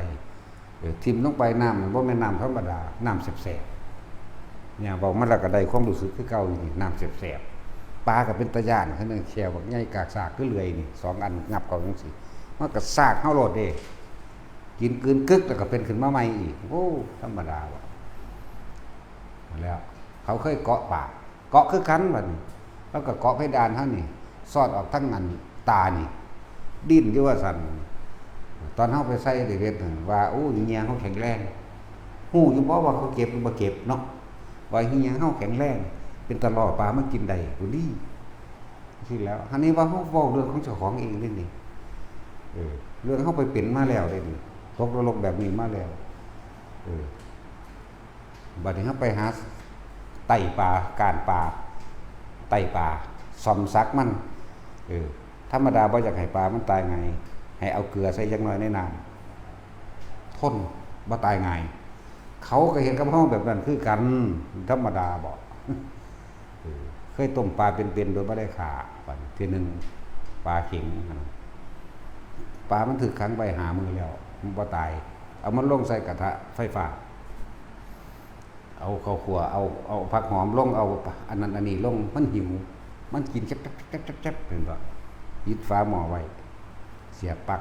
เออ ถิ่มลงไป น้ำมันบ่แม่นน้ำธรรมดา น้ำแสบๆ เนี่ย เว้ามาแล้วก็ได้ความรู้สึกคือเก่าอยู่นี่ น้ำแสบๆ ปลาก็เป็นตาย้าน คือแม่นแข้วบักใหญ่กากซากคือเลื่อยนี่ สองอันงับเข้าจังซี้ มันก็ซากเฮาโลดเด้ กินกลืนกึกแล้วก็เป็นขึ้นมาใหม่อีก โอ้ ธรรมดาว่ะ แล้ว เขาเคยเกาะปาก เกาะคือกันบัดนี้ แล้วก็เกาะเพดานเฮานี่ สอดออกทั้งอันตานี่ ดิ้นอยู่ว่าซั่น ตอนเฮาไปใส่เดวิดนั่นว่า โอ้ เหี่ยเฮาแข็งแรง ฮู้อยู่บ่ว่าเขาเก็บหรือบ่เก็บเนาะ ว่าเหี่ยเฮาแข็งแรง เป็นตะล่อปลามากินได้ ผู้ดี ที่แล้ว อันนี้ว่าเฮาเว้าเรื่องของเจ้าของเองเด้นี่ เออ เรื่องเฮาไปเป็นมาแล้วเด้นี่ ตกนรกแบบนี้มาแล้ว เออ บัดนี้เฮาไปหาไต่ปลา ก้านปลา ไต่ปลา ซ่อมสักมัน เออ ธรรมดาบ่อยากให้ปลามันตายง่าย ให้เอาเกลือใส่จักหน่อยในน้ำ ทน บ่ตายง่าย เขาก็เฮ็ดกับเฮาแบบนั้นคือกัน ธรรมดาบ่ เออ เคยต้มปลาเป็นๆ โดยบ่ได้ฆ่า บัดนี้เทื่อหนึ่ง ปลาเข็งหั่นน่ะ ปลามันถูกขังไว้ห้ามื้อแล้ว มันบ่ตาย เอามันลงใส่กระทะไฟฟ้า เอาข้าวคั่ว เอา เอาผักหอมลง เอาอันนั้นอันนี้ลง มันหิว มันกินแจ๊บๆๆๆ เห็นบ่ ปิดฝาหม้อไว้ เสียบปลั๊ก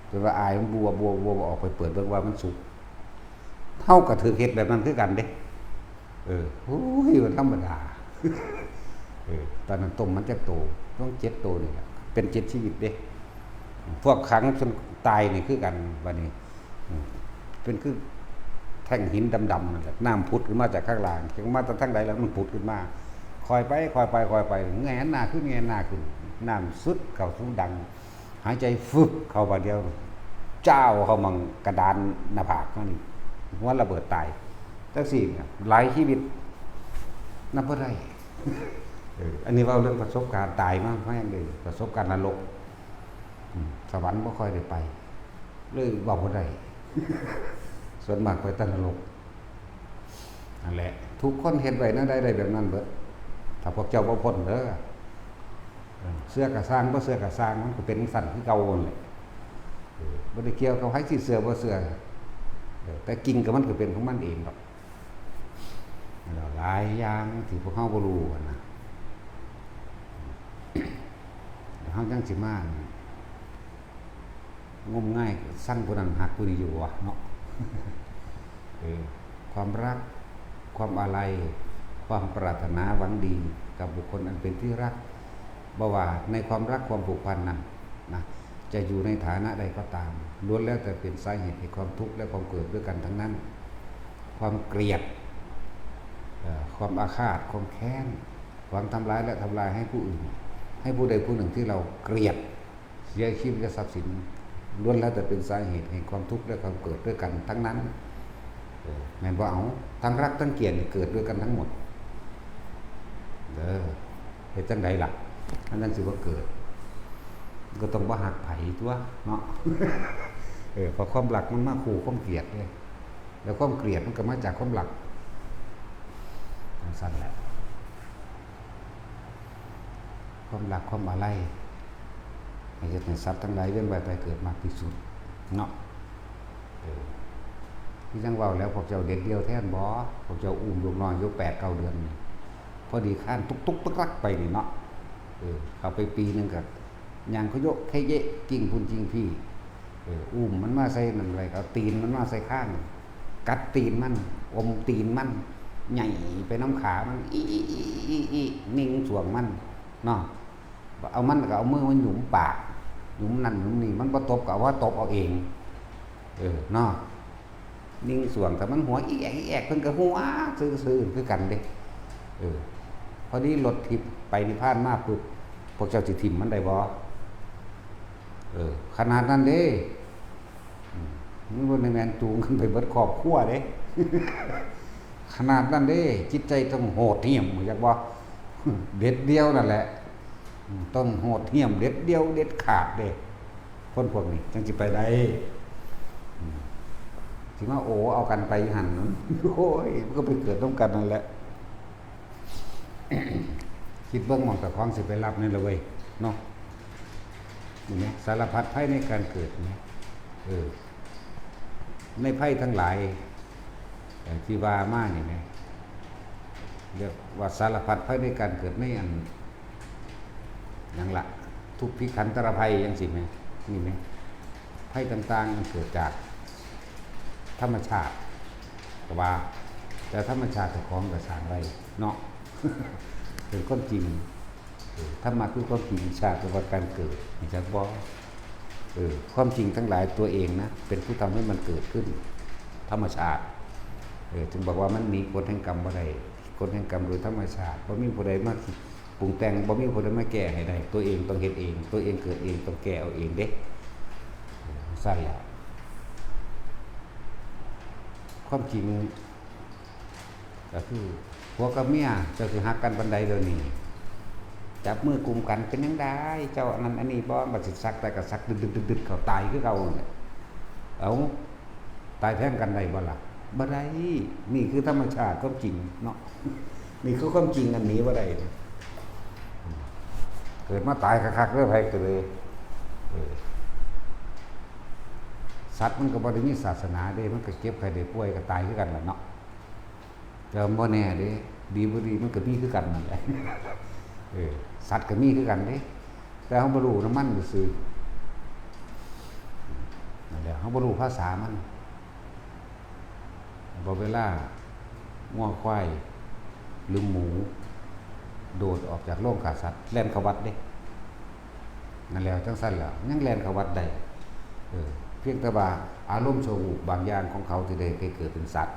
จนว่าอายมันบัวๆๆ ออกไปเปิดเบิ่งว่ามันสุก เฮาก็ถูกเฮ็ดแบบนั้นคือกันเด้ เออ โอ้ย มันธรรมดา เออ ตอนนั้นต้มมันจักโต ต้องเจ็ดโตนี่แหละ เป็นเจ็ดชีวิตเด้ พวกขังจนตายนี่คือกัน บัดนี้ อืม เป็นคือแท่งหินดำๆ นั่นแหละ น้ำผุดขึ้นมาจากข้างล่าง จักมาจากทางใดแล้วมันผุดขึ้นมา ค่อยไป ค่อยไป ค่อยไป แหงนหน้าขึ้น แหงนหน้าขึ้น น้ำสุดเข้าสู่ดัง หายใจฟึบเข้าบาดเดียว จ้าวเข้ามังกระดานหน้าผากเฮานี่ หัวระเบิดตาย จังซี้เนี่ย หลายชีวิต นับบ่ได้ เออ อันนี้เว้าเรื่องประสบการณ์ตายมาแฮงเลย ประสบการณ์นรก อืม สวรรค์บ่ค่อยได้ไป เลยเว้าบ่ได้ ส่วนมากไปแต่นรก นั่นแหละ ทุกคนเฮ็ดไว้แนวใดได้แบบนั้นเบิด ถ้าพวกเจ้าบ่พ้นเด้อ เออ เชื่อก็ซ่าง บ่เชื่อก็ซ่าง มันก็เป็นจั่งซั้นคือเก่านั่นแหละ เออ บ่ได้เกี่ยวกับไผสิเชื่อบ่เชื่อ เออ แต่กิ่งของมันก็เป็นของมันเองดอก แล้วหลายอย่างที่พวกเฮาบ่รู้หั้นนะ เฮาจั่งสิมา งมงายซังผู้นั้นฮักผู้นี้อยู่วะเนาะ เออ ความรัก ความอาลัย ความปรารถนาหวังดีกับบุคคลอันเป็นที่รัก บ่ว่าในความรักความผูกพันนั้นนะ จะอยู่ในฐานะใดก็ตาม ล้วนแล้วแต่เป็นสาเหตุแห่งความทุกข์และความเกิดด้วยกันทั้งนั้น ความเกลียด เอ่อ ความอาฆาต ความแค้น หวังทำร้ายและทำลายให้ผู้อื่น ให้ผู้ใดผู้หนึ่งที่เราเกลียด เสียชีวิตและทรัพย์สิน ล้วนแล้วแต่เป็นสาเหตุแห่งความทุกข์และความเกิดด้วยกันทั้งนั้น เออ แม่นบ่ เอา ทั้งรักทั้งเกลียดนี่เกิดด้วยกันทั้งหมด เด้อ เฮ็ดจั่งใดล่ะ มันจั่งสิบ่เกิด ก็ต้องบ่ฮักไผตั๊วเนาะ เออ เพราะความรักมันมาคู่ความเกลียดเด้ แล้วความเกลียดมันก็มาจากความรัก จั่งซั้นแหละ ความรักความอาลัย ให้เฮ็ดให้สัตว์ทั้งหลายเวียนว่ายตายเกิดมากที่สุดเนาะ เออ คือจั่งเว้าแล้ว พวกเจ้าเด็ดเดี่ยวแทนบ่ พวกเจ้าอุ้มลูกน้อยอยู่แปดเก้าเดือนนี่ พอดีคลานตุ๊กตุ๊กตักตักไปนี่เนาะ เออ เข้าไปปีหนึ่งก็ย่างขยะแคะเยะ กิ้งพุ้นกิ้งพี้ เออ อุ้มมันมาใส่นั่นไว้ ก็เอาตีนมันมาใส่คาง กัดตีนมัน อมตีนมัน ใหญ่ไปนำขามัน อิ อิ อิ อิ อิ นิ่งส่วงมัน เนาะ เอามันก็เอามือมันหยุมปาก หยุมนั่นหยุมนี่ มันบ่ตบก็เอาว่าตบเอาเอง เออ เนาะ นิ่งส่วง ถ้ามันหัวอิแอกอิแอก เพิ่นก็หัวซื่อๆ คือกันเด้ เออ พอดีรถถีบไปนิพพานมาปุ๊บ พวกเจ้าสิถิ่มมันได้บ่ เออ ขนาดนั้นเด้ อืม มันบ่ได้แม่นจูงกันไปเบิดครอบครัวเด้ ขนาดนั้นเด้ จิตใจต้องโหดเหี้ยม รู้จักบ่ เด็ดเดี่ยวนั่นแหละ อืม ต้องโหดเหี้ยม เด็ดเดี่ยว เด็ดขาดเด้ คนพวกนี้จั่งสิไปได้ อืม สิมาโอเอากันไปหั่น โอ้ย มันก็ไปเกิดนำกันนั่นแหละ คิดเบิ่งหม่องเจ้าของสิไปรับนี่ล่ะเว้ย เนาะ นี่แหม สารพัดภัยในการเกิดนี่ เออ ในภัยทั้งหลาย เอ่อ ที่ว่ามานี่แหม เรียกว่าสารพัดภัยในการเกิดในอัน หยังละ ทุกข์พิขันตรภัยจั่งซี้แหม นี่แหม ภัยต่างๆ มันเกิดจากธรรมชาติ ก็ว่า แต่ธรรมชาติเจ้าของก็สร้างไว้เนาะ เป็นความจริง เออ ธรรมะคือความจริง ชาติแปลว่าการเกิด รู้จักบ่ เออ ความจริงทั้งหลายตัวเองนะ เป็นผู้ทำให้มันเกิดขึ้น ธรรมชาติ เออ ถึงบอกว่ามันหนีกฎแห่งกรรมบ่ได้ กฎแห่งกรรมโดยธรรมชาติ บ่มีผู้ใดมาปรุงแต่ง บ่มีผู้ใดมาแก้ให้ได้ ตัวเองต้องเฮ็ดเอง ตัวเองเกิดเอง ต้องแก้เอาเองเด้ ซั่นล่ะ ความจริง ก็คือผัวกับเมีย เจ้าสิฮักกันปานใดเดี๋ยวนี้ จับมือกุมกันเป็นจั่งใด เจ้าอันนั้นอันนี้บ่ บัดสิสักแต่ก็สักดึดๆๆๆ เข้า ตายคือเก่านั่นแหละ เอ้า ตายแทนกันได้บ่ล่ะ บ่ได้ นี่คือธรรมชาติความจริงเนาะ นี่คือความจริงอันหนีบ่ได้ เกิดมาตายคักๆ เด้อ ไผก็เลย เออ สัตว์มันก็บ่ได้มีศาสนาเด้ มันก็เจ็บไข้ได้ป่วยก็ตายคือกันล่ะเนาะ แต่มันบ่แน่เด้ ดีบ่ดีมันก็มีคือกันนั่นแหละ เออ สัตว์ก็มีคือกันเด้ แต่เฮาบ่รู้นำมันซื่อๆ นั่นแหละ เฮาบ่รู้ภาษามัน บ่ เวลางัวควายหรือหมูโดดออกจากโรงฆ่าสัตว์ แล่นเข้าวัดเด้ นั่นแหละ จั่งซั่นแหละ ยังแล่นเข้าวัดได้ เออ เพียงแต่ว่าอารมณ์ชั่ววูบบางอย่างของเขาที่ได้ไปเกิดเป็นสัตว์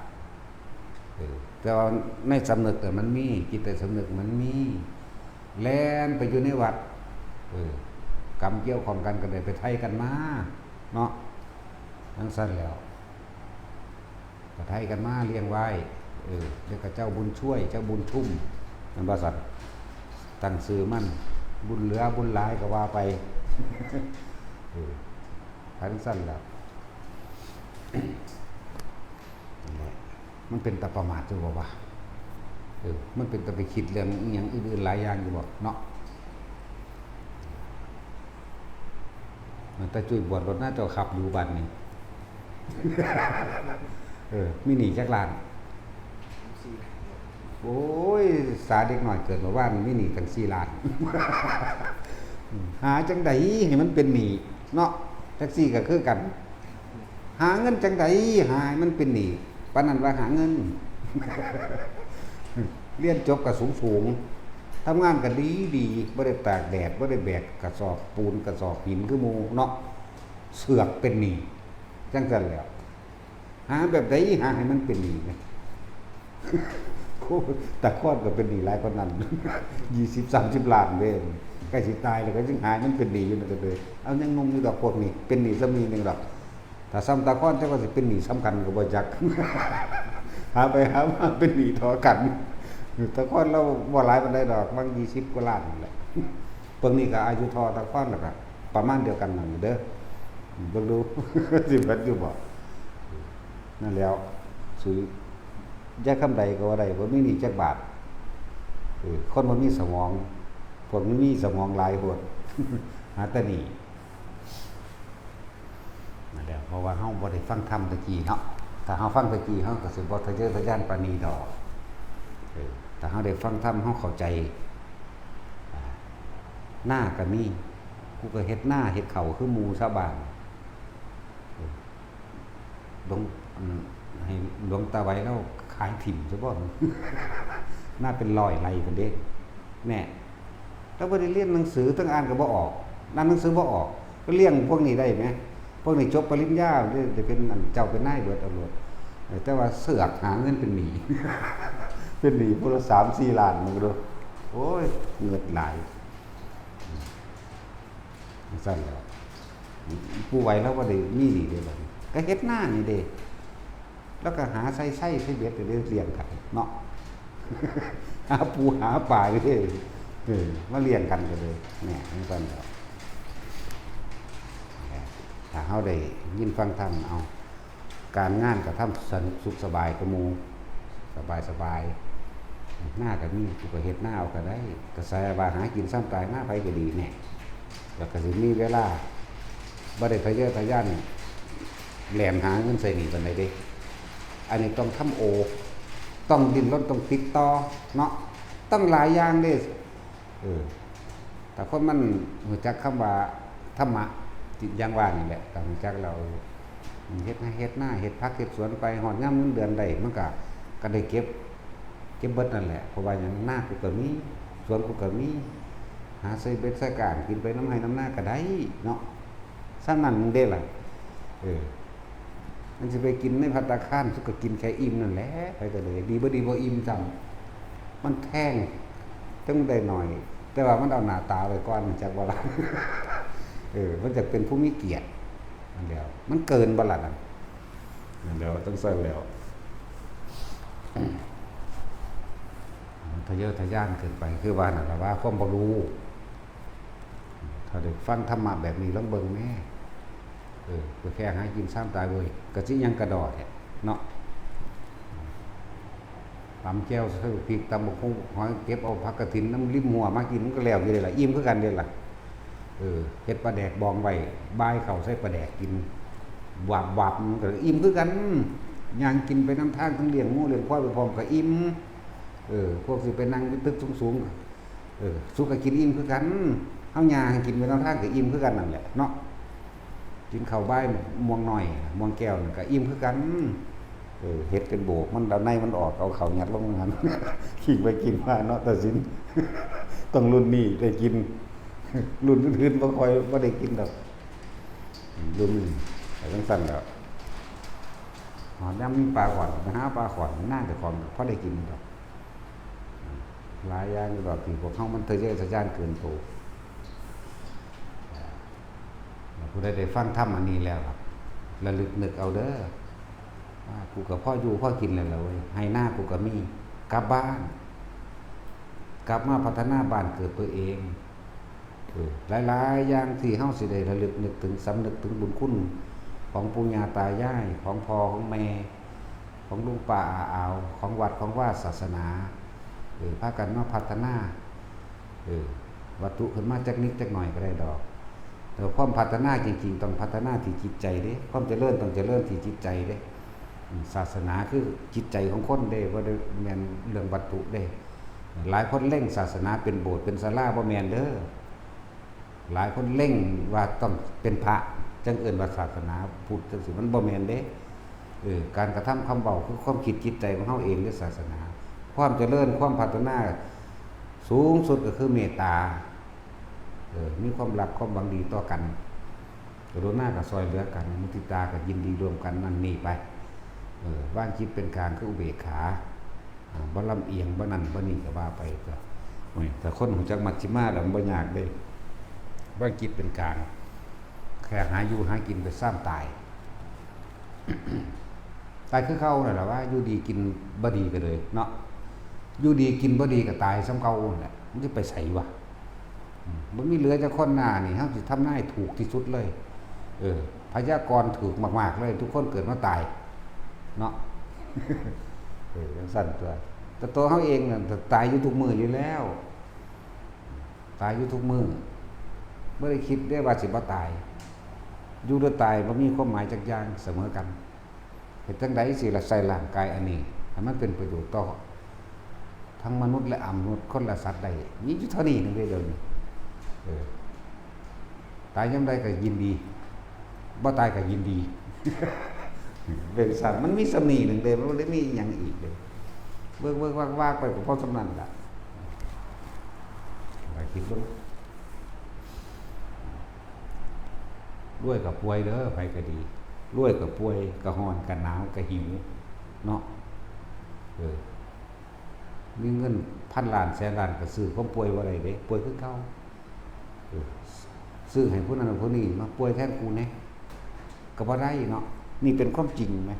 เออ แต่ว่าในสำนึกน่ะมันมี จิตใต้สำนึกมันมี แล่นไปอยู่ในวัด เออ กรรมเกี่ยวข้องกันก็ได้ไปไถ่กันมา เนาะ จั่งซั่นแหล้ว ก็ไถ่กันมาเลี้ยงไว้ เออ แล้วก็เจ้าบุญช่วย เจ้าบุญชุ่ม แม่นบ่ซั่น ตั้งชื่อมัน บุญเหลือบุญหลายก็ว่าไป เออ ไปจั่งซั่นแหล้ว นั่นแหละ มันเป็นตาประมาทอยู่บ่วะ เออ มันเป็นตาไปคิดเรื่องอิหยังอื่นๆหลายอย่างอยู่บ่เนาะ มันตาจุ้ยบวชรถหน้าเจ้าขับอยู่บัดนี้ เออ มีหนี้จักล้าน โอ้ย สาเด็กน้อยเกิดเมื่อวานมีหนี้ตั้งสี่ล้าน หาจั่งใดให้มันเป็นหนี้เนาะ จั่งซี้ก็คือกัน หาเงินจั่งใดหาให้มันเป็นหนี้ ปานนั้นว่าหาเงิน เรียนจบก็สูงๆ ทำงานก็ดีๆ บ่ได้ตากแดด บ่ได้แบกกระสอบปูนกระสอบหินคือหมู่เนาะ เสือกเป็นหนี้ จั่งซั่นแหล้ว หาแบบใดหาให้มันเป็นหนี้นะ โอ้ย ตาคอนก็เป็นหนี้หลายปานนั้น ยี่สิบ สามสิบล้านเด้ ใกล้สิตายแล้วก็ยังหาให้มันเป็นหนี้อยู่นั่นเด้อ เอายังหนุ่มอยู่ดอกพวกนี้ เป็นหนี้ส่ำนี้หนึ่งดอก ถ้าส่ำตาคอนจักว่าสิเป็นหนี้ส่ำกันก็บ่จัก หาไปหามาเป็นหนี้เท่ากัน ตาคอนลาวบ่หลายปานใดดอก บางยี่สิบกว่าล้านนี่แหละ พวกนี้ก็อายุเท่าตาคอนแล้วก็ประมาณเดียวกันนั่นเด้อ เบิ่งดู สิเบิดอยู่บ่ นั่นแหล้ว สุย ยายคำใดก็ว่าได้ บ่มีหนี้จักบาท เออ คนบ่มีสมอง พวกนี้มีสมองหลายโพด หาแต่หนี้ นั่นแหละ เพราะว่าเฮาบ่ได้ฟังธรรมตะกี้เนาะ ถ้าเฮาฟังตะกี้ เฮาก็สิบ่ทะเยอทะยานปานนี้ดอก เออ ถ้าเฮาได้ฟังธรรม เฮาเข้าใจ อ่า นาก็มี กูก็เฮ็ดนาเฮ็ดข้าวคือหมู่ชาวบ้าน เออ หลวง อืม ให้หลวงตาไวลาวขายถิ่มซะบ่ นาเป็นร้อยไร่พุ้นเด้ แน่ ลาวบ่ได้เรียนหนังสือ ทั้งอ่านก็บ่ออก อ่านหนังสือบ่ออก ก็เลี้ยงพวกนี้ได้แหม พวกนี้จบปริญญา ได้ ได้เป็นอันเจ้าเป็นนายเบิดเอาโลด เออ แต่ว่าเสือกหาเงินเป็นหนี้ เป็นหนี้ผู้ละสามสี่ล้าน มึงดู โอ้ย เงินหลาย จั่งซั่นแหล้ว ปู่ไหวลาวบ่ได้มีหนี้เด้บัดนี้ ก็เฮ็ดนานี่เด้ แล้วก็หาใส่ไส้ใส่เบ็ดเด้เลี้ยงกันเนาะ หาปูหาปลาเด้ เออ มาเลี้ยงกันก็เลย แหม จั่งซั่นแหล้ว ถ้าเฮาได้ยินฟังธรรม เอา การงานก็ทำสนุกสุขสบายกว่าหมู่ สบายสบาย นาก็มี กูก็เฮ็ดนาเอาก็ได้ กระแสว่าหากินซ้ำตาย มาไผก็ดีแน่ แล้วก็สิมีเวลา บ่ได้ทะเยอทะยานแล่นหาเงินใส่หนี้ปานใดเด้ อันนี้ต้องทำโอ ต้องดิ้นรน ต้องติดต่อเนาะ ต้องหลายอย่างเด้ เออ ถ้าคนมันรู้จักคำว่าธรรมะ อย่างว่านี่แหละ ก็รู้จักแล้ว เฮ็ดไร่เฮ็ดนา เฮ็ดผักเฮ็ดสวนไป ฮอดยามเงินเดือนได้ มันก็ ก็ได้เก็บ เก็บเบิดนั่นแหละ เพราะว่าหยัง นากูก็มี สวนกูก็มี หาใส่เบ็ดใส่ก้าง กินไปนำไร่นำนาก็ได้เนาะ ส่ำนั้นเด้ล่ะ เออ มันสิไปกินในภัตตาคาร สุก็กินแค่อิ่มนั่นแหละ ไผก็เลย ดีบ่ดีบ่อิ่มซ้ำ มันแพง จั่งได้หน่อย แต่ว่ามันเอาหน้าตาไว้ก่อน จักว่าล่ะ เออ มันจะเป็นผู้มีเกียรติ นั่นแหล้ว มันเกินบ่ล่ะนั่น นั่นแหล้ว จั่งซั่นแหล้ว ทะเยอทะยานเกินไป คือว่านั่นล่ะว่าความบ่รู้ ถ้าได้ฟังธรรมะแบบนี้ลองเบิ่งแหน่ เออ ไปแค่หากินซ้ำตายเว้ย กะสิหยังกะดอแท้เนาะ ตำแจ่วใส่พริก ตำบักหุ่ง หอย เก็บเอาผักกระถินนำริมห้วยมากิน มันก็แล้วอยู่เด้ล่ะ อิ่มคือกันเด้ล่ะ เออ เฮ็ดปลาแดกบองไว้ บ่ายเข้าใส่ปลาแดกกิน วาบๆ มันก็อิ่มคือกัน ย่างกินไปนำทาง ทั้งเลี้ยงงัวเลี้ยงควายไปพร้อมก็อิ่ม เออ พวกสิไปนั่งอยู่ตึกสูงๆ เออ สุก็กินอิ่มคือกัน เฮาย่างกินไปนำทางก็อิ่มคือกันนั่นแหละเนาะ กินข้าวบ่ายม่วงน้อย ม่วงแก้วนั่นก็อิ่มคือกัน เออ เฮ็ดเป็นโบก มันเอาในมันออก เอาข้าวยัดลงหั่น ขิงไปขิงมาเนาะ ตาสิน ต้องรุ่นนี้ได้กิน รุ่นอื่นๆ บ่ค่อย บ่ได้กินดอก รุ่นนี้ไปจั่งซั่นแหล้ว ฮอดยามมีปลาข้อน ไปหาปลาข้อน นาเจ้าของก็พอได้กินดอก หลายอย่างอยู่ดอก ที่พวกเฮามันทะเยอทะยานเกินโต แล้วผู้ใดได้ฟังธรรมอันนี้แล้วครับ ระลึกนึกเอาเด้อ ว่ากูก็พออยู่พอกินแล้วล่ะเว้ย ไร่นากูก็มี กลับบ้าน กลับมาพัฒนาบ้านเกิดตัวเอง เออ หลายๆ อย่างที่เฮาสิได้ระลึกนึกถึง สำนึกถึงบุญคุณของปู่ย่าตายาย ของพ่อของแม่ ของลุงป้าอาอาว ของวัดของวาศาสนา เออ พากันมาพัฒนา เออ วัตถุขึ้นมาจักนิดจักหน่อยก็ได้ดอก แต่ความพัฒนาจริงๆ ต้องพัฒนาที่จิตใจเด้ ความเจริญต้องเจริญที่จิตใจเด้ อืม ศาสนาคือจิตใจของคนเด้ บ่ได้แม่นเรื่องวัตถุเด้ หลายคนเล็งศาสนาเป็นโบสถ์เป็นศาลา บ่แม่นเด้อ หลายคนเล็งว่าต้องเป็นพระ จั่งเอิ้นว่าศาสนาพุทธจั่งซี้ มันบ่แม่นเด้ เออ การกระทำคำเว้าคือความคิดจิตใจของเฮาเองเด้อ ศาสนา ความเจริญ ความพัฒนาสูงสุดก็คือเมตตา เออ มีความรักความหวังดีต่อกัน กรุณาก็ซ่อยเหลือกัน มุทิตาก็ยินดีร่วมกัน นั่นนี่ไป เออ วางจิตเป็นกลางคืออุเบกขา อ่า บ่ลำเอียง บ่นั่นบ่นี่ก็ว่าไปก็ โอ้ย ถ้าคนรู้จักมัชฌิมาแล้วมันบ่ยากเด้ วางจิตเป็นกลาง แค่หาอยู่หากินไปซ้ำตาย ตายคือเก่านั่นแหละ ว่าอยู่ดีกินบ่ดีก็เลยเนาะ อยู่ดีกินบ่ดีก็ตายซ้ำเก่านั่นแหละ มันจะไปไสวะ อืม บ่มีเหลือจักคน นานี่ เฮาสิทำนายถูกที่สุดเลย เออ พยากรณ์ถูกมากๆเลย ทุกคนเกิดมาตาย เนาะ เออ จั่งซั่นตั๊ว แต่ตัวเฮาเองน่ะ ตายอยู่ทุกมื้ออยู่แล้ว ตายอยู่ทุกมื้อ บ่ได้คิดเด้ว่าสิบ่ตาย อยู่หรือตายบ่มีความหมายจักอย่าง เสมอกัน เฮ็ดจั่งใดสิละใส่ร่างกายอันนี้ ให้มันเป็นประโยชน์ต่อ ทั้งมนุษย์และอมนุษย์ คนและสัตว์ได้ มีอยู่เท่านี้หนึ่งเด้อเดี๋ยวนี้ เออ ตายยามใดก็ยินดี บ่ตายก็ยินดี เป็นสัตว์ มันมีส่ำนี้หนึ่งเด้อ มันบ่ได้มีหยังอีกเด้อ เวิกๆ วากๆ ไปก็พอส่ำนั้นล่ะ ก็คิดเบิ่ง รวยก็ป่วยเด้อ ไผก็ดี รวยก็ป่วย ก็ร้อน ก็หนาว ก็หิว เนาะ เออ มีเงินพันล้านแสนล้านก็ซื้อความป่วยบ่ได้เด้ ป่วยคือเก่า เออ ซื้อให้ผู้นั้นผู้นี้มาป่วยแทนกูแหน่ ก็บ่ได้เนาะ นี่เป็นความจริงไหม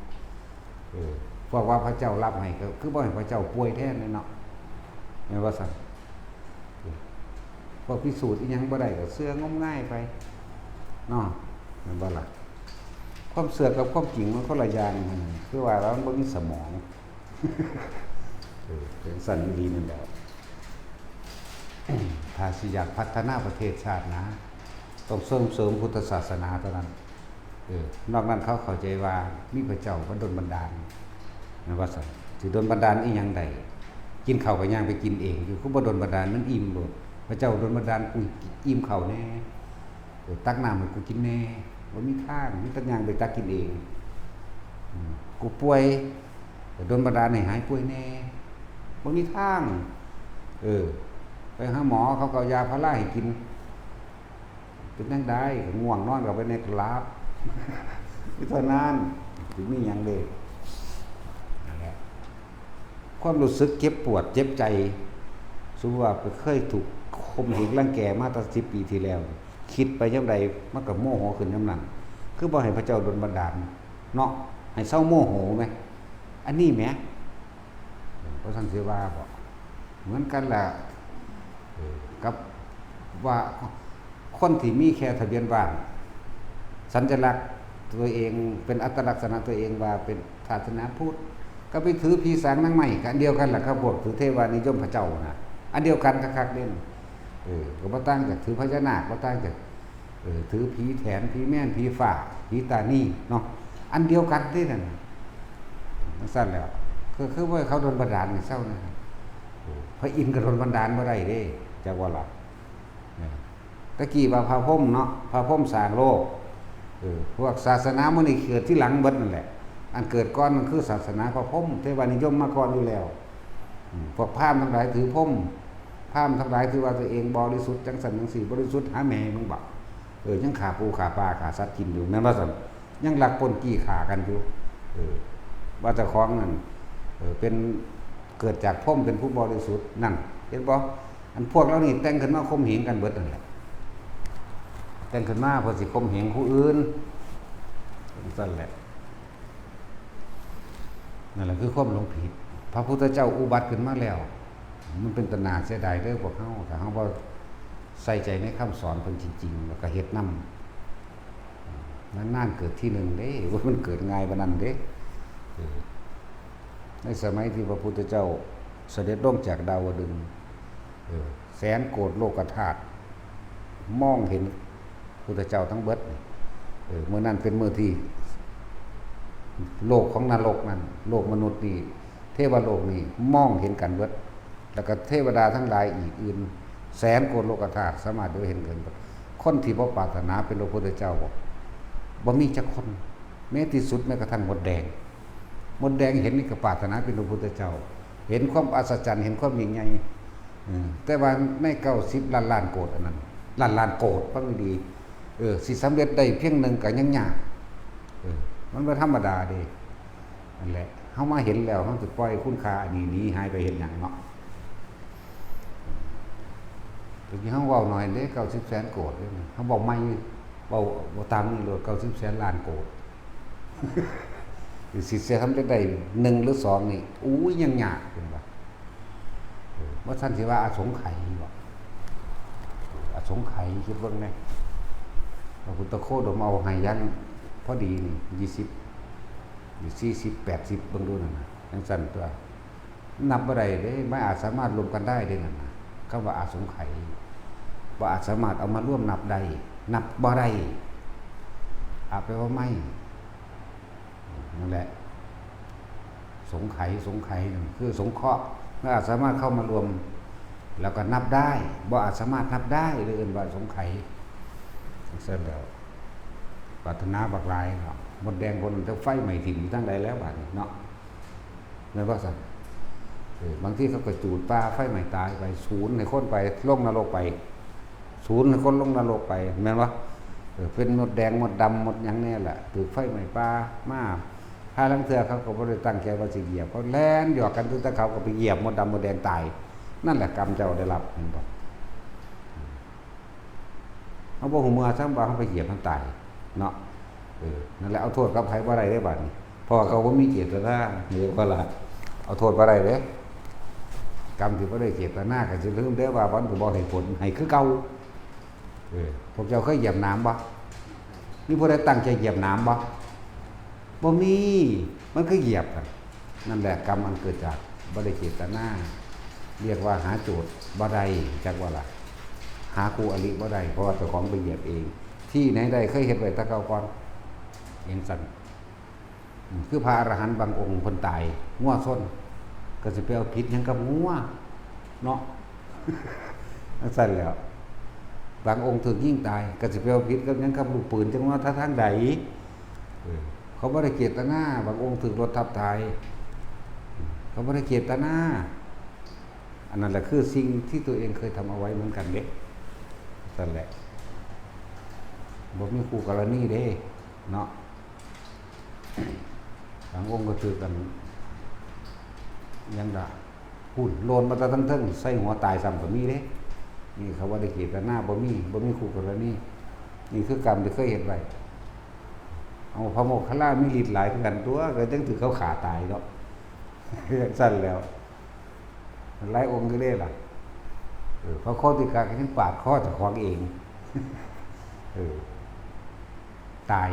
เออ พวกว่าพระเจ้ารับให้ก็คือบ่ให้พระเจ้าป่วยแทนเลยเนาะ แม่นบ่ซั่น พวกพิสูจน์อิหยังบ่ได้ก็เชื่องมงายไป เนาะ แม่นบ่ล่ะ ความเชื่อกับความจริงมันคนละอย่างกัน คือว่าแล้วมันบ่มีสมอง เออ เป็นสันดีนั่นแหละ ถ้าสิอยากพัฒนาประเทศชาตินะ ต้องส่งเสริมพุทธศาสนาเท่านั้น เออ นอกนั้นเขาเข้าใจว่ามีพระเจ้ามาดลบันดาล แม่นว่าซั่น สิดลบันดาลอีหยังได้ กินข้าวก็ย่างไปกินเอง อยู่ คือบ่ดลบันดาล มันอิ่มโลด พระเจ้าดลบันดาลกูอิ่มข้าวแน่ เออ ตักน้ำให้กูกินแน่ บ่มีทาง มีแต่ย่างไปตักกินเอง อืม กูป่วย ก็ดลบันดาลให้หายป่วยแน่ บ่มีทาง เออ ไปหาหมอ เขาก็เอายาพาราให้กิน เป็นจั่งใด ก็ง่วงนอนก็ไปในหลับ มีเท่านั้น สิมีหยังเด้ นั่นแหละ ความรู้สึกเจ็บปวด เจ็บใจ สมมุติว่าไปเคยถูกข่มเหงรังแกมาตั้งสิบปีที่แล้ว คิดไปยามใด มันก็โมโหขึ้นยามนั้น คือบ่ให้พระเจ้าดลบันดาลเนาะ ให้เซาโมโหแหม อันนี้แหม บ่ซั้นสิว่าบ่ เหมือนกันล่ะ เออ กับว่าคนที่มีแค่ทะเบียนบ้าน สัญลักษณ์ตัวเอง เป็นอัตลักษณะตัวเองว่าเป็นศาสนาพุทธ ก็ไปถือผีสางนางไม้ ก็อันเดียวกันล่ะครับ พวกถือเทวานิยมพระเจ้าน่ะ อันเดียวกันคักๆเด้ เออ ก็บ่ต่างจากถือพญานาค บ่ต่างจาก เออ ถือผีแถน ผีแม่น ผีฟ้า ผีตานีเนาะ อันเดียวกันเด้นั่นน่ะ จั่งซั้นแหล้ว คือ คือว่าเขาดลบันดาลให้เซานะครับ เออ พระอินทร์ก็ดลบันดาลบ่ได้เด้ จักว่าล่ะ เออ ตะกี้ว่าพระพรหมเนาะ พระพรหมสร้างโลก เออ พวกศาสนามื้อนี้เกิดทีหลังเบิดนั่นแหละ อันเกิดก่อนมันคือศาสนาพระพรหม เทวานิยมมาก่อนอยู่แล้ว อืม พวกพราหมณ์ทั้งหลายถือพรหม พราหมณ์ทั้งหลายถือว่าตัวเองบริสุทธิ์จั่งซั้นจั่งซี้ บริสุทธิ์หาแม่มึงบ่ เออ ยังฆ่าปูฆ่าปลาฆ่าสัตว์กินอยู่ แม่นบ่ซั่น ยังลักปล้นจี้ฆ่ากันอยู่ เออ ว่าเจ้าของนั่น เออ เป็น เกิดจากพรหมเป็นผู้บริสุทธิ์ นั่น เห็นบ่ อันพวกเหล่านี้แต่งขึ้นมาข่มเหงกันเบิดนั่นแหละ แต่งขึ้นมาเพื่อสิข่มเหงผู้อื่น จั่งซั้นแหละ นั่นแหละคือความหลงผิด พระพุทธเจ้าอุบัติขึ้นมาแล้ว มันเป็นตาหน้าเสียดายเด้อพวกเฮา ถ้าเฮาบ่ใส่ใจในคำสอนเพิ่นจริงๆ แล้วก็เฮ็ดนำ นานๆเกิดทีหนึ่งเด้ ว่ามันเกิดง่ายปานนั้นเด้ เออ ในสมัยที่พระพุทธเจ้าเสด็จลงจากดาวดึงส์ เออ แสนโกฏโลกธาตุ มองเห็นพุทธเจ้าทั้งเบิดนี่ เออ มื้อนั้นเป็นมื้อที่ โลกของนรกนั่น โลกมนุษย์นี่ เทวโลกนี่ มองเห็นกันเบิด แล้วก็เทวดาทั้งหลายอีกอื่น แสนโกฏโลกธาตุ สามารถดูเห็นกันเบิด คนที่บ่ปรารถนาเป็นพระพุทธเจ้าบ่ บ่มีจักคน แม้ที่สุดแม้กระทั่งมดแดง มดแดงเห็นนี่ก็ปรารถนาเป็นพระพุทธเจ้า เห็นความอัศจรรย์ เห็นความยิ่งใหญ่ อืม แต่ว่าในเก้าสิบล้านล้านโกฏอันนั้น ล้านล้านโกฏ ฟังดีๆ เออ สิสำเร็จได้เพียงหนึ่งก็ยังยาก เออ มันบ่ธรรมดาเด้ นั่นแหละ เฮามาเห็นแล้ว เฮาสิปล่อยคุณค่าอันนี้หนีหายไปเฮ็ดหยังเนาะ ตะกี้เฮาเว้าน้อยเด้ เก้าสิบแสนโกฏเด้ เฮาเว้าใหม่ เว้า เว้าตามนี้โลด เก้าสิบแสนล้านโกฏ สิสำเร็จได้หนึ่งหรือสองนี่ อู้ย ยังยาก เพิ่นว่า เออ บ่ทันสิว่าอสงไขยบ่ อสงไขย คิดเบิ่งแหน่ พระพุทธโคดมเอาให้ยังพอดีนี่ ยี่สิบ นี่ สี่สิบ แปดสิบ เบิ่งดูนั่นน่ะ จั่งซั้นตั๊ว นับบ่ได้เด้ ไม่อาจสามารถรวมกันได้เด้นั่นน่ะ คำว่าอสงไขย บ่อาจสามารถเอามารวมนับได้ นับบ่ได้ อาจแปลว่าไม่ นั่นแหละ สงไขย สงไขยนั่นคือสงเคราะห์ ไม่อาจสามารถเข้ามารวม แล้วก็นับได้ บ่อาจสามารถนับได้เลย เอิ้นว่าสงไขย จั่งซั้นแล้ว ปรารถนาบักหลายเนาะ มดแดงคนนั้นจะไฟไหม้ถิ่มอยู่ทางใดแล้วบาดนี้เนาะ แม่นบ่ซั่น เออ บางทีเขาก็จูดป่าไฟไหม้ตายไป สูญให้คนไป ลงนรกไป สูญให้คนลงนรกไป แม่นบ่ เออ เป็นมดแดงมดดำมดหยังแน่แหละ ถูกไฟไหม้ป่ามา ห่าลางเทื่อเขาก็บ่ได้ตั้งใจว่าสิเหยียบ เขาแล่นหยอกกันอยู่ แต่เขาก็ไปเหยียบมดดำมดแดงตาย นั่นแหละกรรมเจ้าได้รับ แม่นบ่ เฮาบ่ฮู้เมื่อซ้ำว่าเฮาไปเหยียบมันตายเนาะ เออ นั่นแหละ เอาโทษกับไผบ่ได้เด้บัดนี้ เพราะว่าเขาบ่มีเจตนา เห็นบ่ล่ะ เอาโทษบ่ได้เด้ กรรมที่บ่ได้เจตนาก็สิลืมเด้ว่ามันก็บ่ให้ผล ให้คือเก่า เออ พวกเจ้าเคยเหยียบหนามบ่ มีผู้ใดตั้งใจเหยียบหนามบ่ บ่มี มันคือเหยียบกัน นั่นแหละกรรมอันเกิดจากบ่ได้เจตนา เรียกว่าหาโจทย์บ่ได้ จักว่าล่ะ หาคู่อริบ่ได้ เพราะว่าเจ้าของไปเหยียบเอง ที่ไหนได้เคยเฮ็ดไว้แต่เก่าก่อน จั่งซั้น อืม คือพระอรหันต์บางองค์เพิ่นตาย งัวชน ก็สิไปเอาผิดหยังกับงัว เนาะ จั่งซั้นแหล้ว บางองค์ถูกยิงตาย ก็สิไปเอาผิดกับหยังกับลูกปืน จั่งว่าทางใด เออ เขาบ่ได้เจตนา บางองค์ถูกรถทับตาย เขาบ่ได้เจตนา อันนั้นแหละคือสิ่งที่ตัวเองเคยทำเอาไว้เหมือนกันเด้ จั่งซั้นแหละ บ่มีคู่กรณีเด้ เนาะ บางองค์ก็ถือกัน หยังดะ พู้น โลนมาแต่ทั้งเทิง ใส่หัวตายซ้ำก็มีเด้ นี่เขาว่าได้เจตนา บ่มี บ่มีคู่กรณี นี่คือกรรมที่เคยเฮ็ดไว้ เอาพระโมคคัลลามีฤทธิ์หลายคือกันตั๊ว ก็จั่งถืกเขาฆ่าตายเนาะ จั่งซั้นแหล้ว หลายองค์อยู่เด้ล่ะ เออ พระโคติกะก็ยังปาดคอเจ้าของเอง เออ ตาย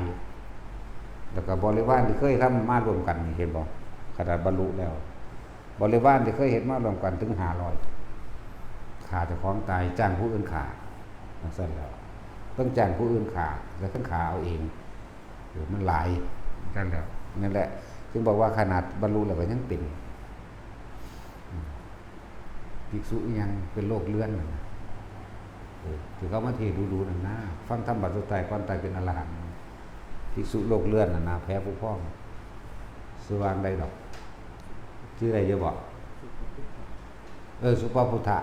แล้วก็บริวารที่เคยทำมาร่วมกันนี่ เห็นบ่ ขนาดบรรลุแล้ว บริวารที่เคยเฮ็ดมาร่วมกันถึงห้าร้อย ฆ่าเจ้าของตาย จ้างผู้อื่นฆ่า จั่งซั้นแหล้ว ต้องจ้างผู้อื่นฆ่า แล้วต้องฆ่าเอาเอง เออ มันหลาย จั่งซั้นแหล้ว นั่นแหละ จึงบอกว่าขนาดบรรลุแล้วก็ยังเป็น อืม ภิกษุอิหยังเป็นโรคเรื้อนนั่นน่ะ เออ ที่เขามาเทศน์ดูๆนั่นนะ ฟังธรรมบาทสุดท้ายก่อนตายเป็นอรหันต์ ภิกษุโรคเรื้อนน่ะนะ แผลผุพอง ชื่อว่าจั่งใดดอก ชื่อใดอยู่บ่ เออ สุปพุทธะ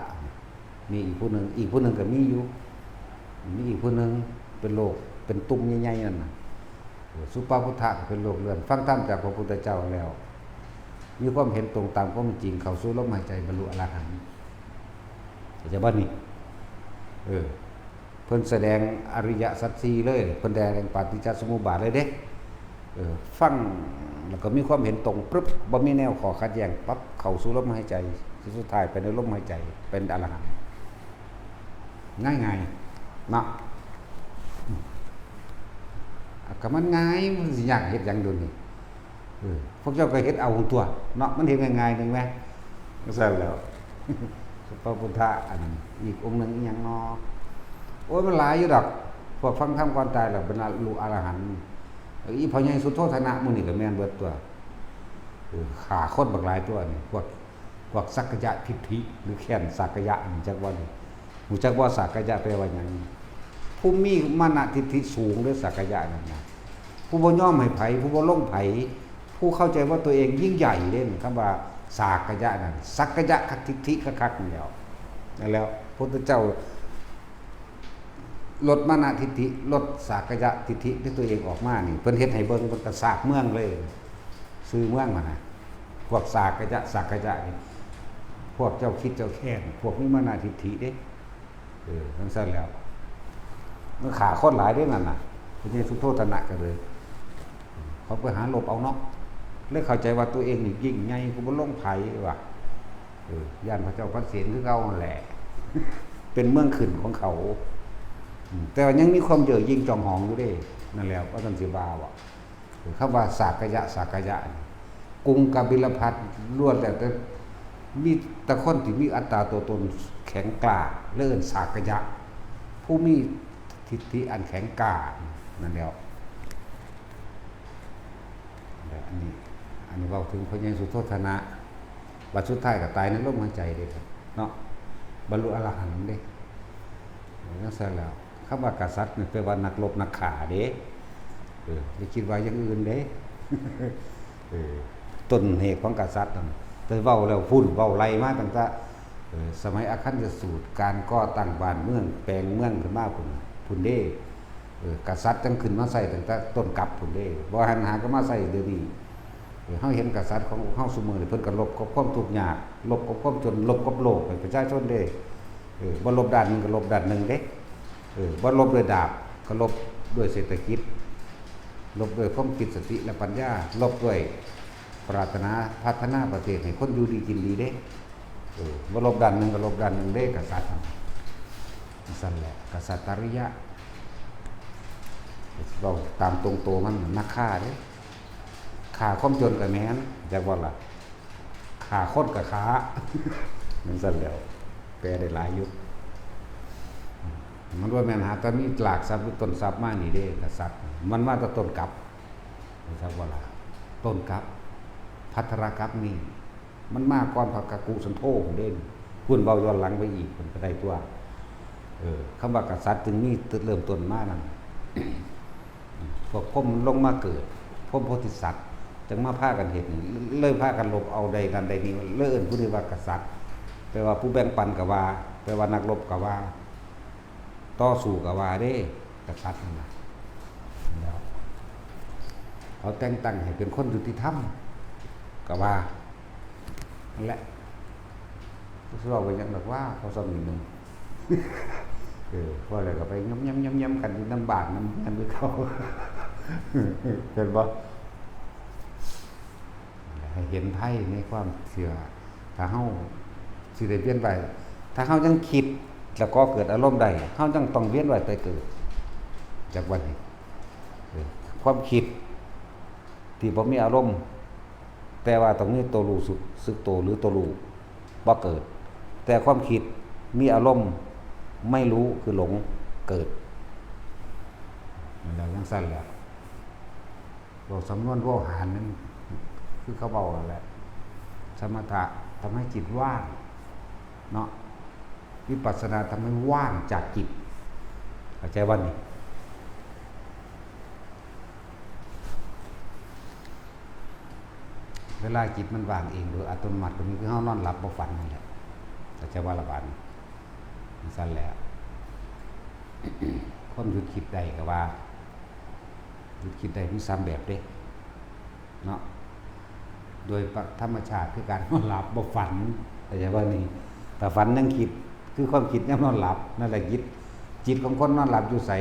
มีอีกผู้หนึ่ง อีกผู้หนึ่งก็มีอยู่ มีอีกผู้หนึ่งเป็นโรค เป็นตุ่มใหญ่ๆนั่นน่ะ เออ สุปพุทธะก็เป็นโรคเรื้อน ฟังธรรมจากพระพุทธเจ้าแล้ว มีความเห็นตรงตามความจริง เข้าสู่ลมหายใจ บรรลุอรหันต์ เข้าใจบ่นี่ เออ เพิ่นแสดงอริยสัจสี่เลย เพิ่นแสดงปฏิจจสมุปบาทเลยเด้ เออ ฟังแล้วก็มีความเห็นตรงปึ๊บ บ่มีแนวข้อขัดแย้งปั๊บ เข้าสู่ลมหายใจ สุดท้ายไปในลมหายใจ เป็นอรหันต์ ง่ายๆ เนาะ อืม อ่ะ ก็มันง่าย มันสิยากเฮ็ดหยังดูนี่ เออ พวกเจ้าก็เฮ็ดเอาตั๊วเนาะ มันเฮ็ดง่ายๆหนึ่งแหม จั่งซั้นแหล้ว พระพุทธะ อันอีกองค์หนึ่งอีหยังเนาะ โอ้ย มันหลายอยู่ดอก พวกฟังธรรมก่อนตายแล้วบรรลุอรหันต์ อีพ่อใหญ่สุโธทนะหมู่นี่ก็แม่นเบิดตั๊ว เออ ฆ่าคนบักหลายตั๊วนี่ พวก พวกสักกายะทิฏฐิ หรือแค้นสักกายะนี่ จักว่านี่ รู้จักบ่ สักกายะแปลว่าหยัง ผู้มีมานะทิฏฐิสูงเด้อ สักกายะนั่นนะ ผู้บ่ยอมให้ไผ ผู้บ่ลงไผ ผู้เข้าใจว่าตัวเองยิ่งใหญ่เด้ คำว่าสักกายะนั่น สักกายะทิฏฐิคักๆนี่แหล้ว นั่นแหล้ว พุทธเจ้า ลดมานะทิฏฐิ ลดสักกายะทิฏฐิที่ตัวเองออกมานี่ เพิ่นเฮ็ดให้เบิ่ง เพิ่นก็สากเมืองเลย ชื่อเมืองหั่นน่ะ พวกสักกายะ สักกายะนี่ พวกเจ้าคิดเจ้าแค้น พวกมีมานะทิฏฐิเด้ เออ จั่งซั้นแหล้ว มันฆ่าคนหลายเด้นั่นน่ะ พระเยซูโธทนะก็เลย เขาไปหาลบเอาเนาะ เลยเข้าใจว่าตัวเองนี่ยิ่งใหญ่ กูบ่ลงไผว่ะ เออ ย่านพระเจ้าพระเสนคือเก่านั่นแหละ เป็นเมืองขึ้นของเขา อืม แต่ว่ายังมีความเย่อหยิ่งจองหองอยู่เด้ นั่นแหละ ว่าซั่นสิว่าบ่ คำว่าสักกายะ สักกายะนี่ กรุงกบิลพัสดุ้ล้วนแล้วแต่มีแต่คนที่มีอัตตาตัวตนแข็งกล้า เลยเอิ้นสักกายะ ผู้มีทิฏฐิอันแข็งกล้า นั่นแหล้ว อันนี้ อันนี้เว้าถึงพระเยซูโธทนะ บัดสุดท้ายก็ตายในลมหายใจเด้ครับ เนาะ บรรลุอรหันต์เด้ จั่งซั้นแหล้ว คำว่ากษัตริย์นี่แปลว่านักรบนักฆ่าเด้ เออ อย่าคิดว่าอย่างอื่นเด้ เออ ต้นเหตุของกษัตริย์นั่น แต่เว้าแล้วพู้น เว้าไล่มาตั้งแต่ เออ สมัยอาคันธสูตร การก่อตั้งบ้านเมือง แปลงเมืองขึ้นมาพู้น พู้นเด้ เออ กษัตริย์จั่งขึ้นมาใช้ตั้งแต่ต้นกลับพู้นเด้ บ่หันหาก็มาใช้เดี๋ยวนี้ เออ เฮาเห็นกษัตริย์ของเฮาซุมื้อนี่ เพิ่นก็ลบกับความทุกข์ยาก ลบกับความจน ลบกับโลกให้ประชาชนเด้ เออ บ่ลบด้านหนึ่งก็ลบด้านหนึ่งเด้ เออ บ่ลบด้วยดาบ ก็ลบด้วยเศรษฐกิจ ลบด้วยความคิดสติและปัญญา ลบด้วยปรารถนาพัฒนาประเทศให้คนอยู่ดีกินดีเด้ เออ บ่ลบด้านหนึ่งก็ลบด้านหนึ่งเด้ กษัตริย์นั่น จั่งซั้นแหละ กษัตริยะ เว้าตามตรงตัวมัน นักฆ่าเด้ ฆ่าความจนก็แม่น จักว่าล่ะ ฆ่าคนก็ฆ่า จั่งซั้นแหล้ว แปลได้หลายอยู่ มันบ่แม่นหาแต่มีรากศัพท์หรือต้นศัพท์มานี่เด้ กษัตริย์ มันมาแต่ต้นกัป จักว่าล่ะ ต้นกัป ภัทรกัปนี่ มันมาก่อนพระกักกุสันโธพุ้นเด้ พุ้นเว้าย้อนหลังไปอีก พุ้นก็ได้ตั๊ว เออ คำว่ากษัตริย์จึงมีเริ่มต้นมานั่น พวกพรหมลงมาเกิด พรหมโพธิสัตว์ จั่งมาพากันเฮ็ดนี่ เลยพากันลบเอาได้นั่นได้นี่ เลยเอิ้นผู้นี้ว่ากษัตริย์ แปลว่าผู้แบ่งปันก็ว่า แปลว่านักรบก็ว่า ต่อสู้ก็ว่าเด้ กษัตริย์นั่นน่ะ แล้วเขาแต่งตั้งให้เป็นคนยุติธรรม ก็ว่า นั่นแหละ สิเว้าไปหยังดอกว่า เขาซ้ำนิดหนึ่ง เออ พอแล้วก็ไปย้ำๆๆๆกันอยู่นำบ้านนำเฮือนคือเก่า เห็นบ่ ให้เห็นภัยในความเชื่อ ถ้าเฮาสิได้เวียนว่าย ถ้าเฮายังคิดแล้วก่อเกิดอารมณ์ได้ เฮายังต้องเวียนว่ายตายเกิด จักว่านี่ เออ ความคิดที่บ่มีอารมณ์ แต่ว่าต้องมีตัวรู้สึก สึกตัวหรือตัวรู้ บ่เกิด แต่ความคิดมีอารมณ์ ไม่รู้คือหลงเกิด มันแล้วจั่งซั้นแหละ บอกสำนวนโวหารนั่น คือเขาเว้านั่นแหละ สมถะทำให้จิตว่าง เนาะ วิปัสสนาทำให้ว่างจากจิต เข้าใจบ่นี่ เวลาจิตมันว่างเองโดยอัตโนมัติ ก็มีคือเฮานอนหลับบ่ฝันนั่นแหละ เข้าใจบ่ล่ะบาดนี้ จั่งซั้นแหละ คนหยุดคิดได้ก็ว่า หยุดคิดได้มีสามแบบเด้ เนาะ โดยธรรมชาติคือการนอนหลับบ่ฝัน เข้าใจบ่นี่ ถ้าฝันยังคิด คือความคิดยามนอนหลับ นั่นแหละจิต จิตของคนนอนหลับอยู่ไส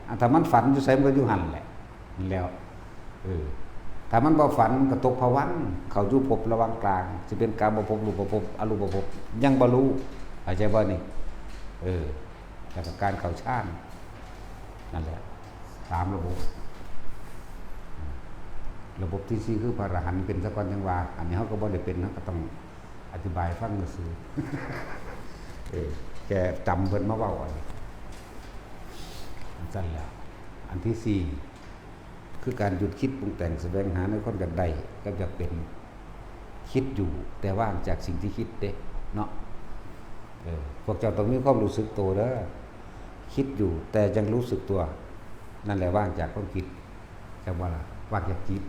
อันถ้ามันฝันอยู่ไสมันก็อยู่หั่นแหละ นั่นแหล้ว เออ ถ้ามันบ่ฝันมันก็ตกผวังค์ เข้าสู่ภพระหว่างกลาง สิเป็นกามภพ รูปภพ อรูปภพ ยังบ่รู้ เข้าใจบ่นี่ เออ แล้วก็การเข้าฌาน นั่นแหละ สามระบบ ระบบที่สี่คือพระอรหันต์เป็นซะก่อนจั่งว่า อันนี้เฮาก็บ่ได้เป็น เฮาก็ต้องอธิบายฟังซื่อๆ เออ แค่จำเพิ่นมาเว้าอันนี้ จั่งซั้นแหละ อันที่สี่ คือการหยุดคิดปรุงแต่งแสวงหาในความอยากได้กับอยากเป็น คิดอยู่แต่ว่างจากสิ่งที่คิดเด้ เนาะ เออ พวกเจ้าต้องมีความรู้สึกตัวเด้อ คิดอยู่แต่ยังรู้สึกตัว นั่นแหละว่างจากความคิด จั่งว่าล่ะ ว่างจากจิต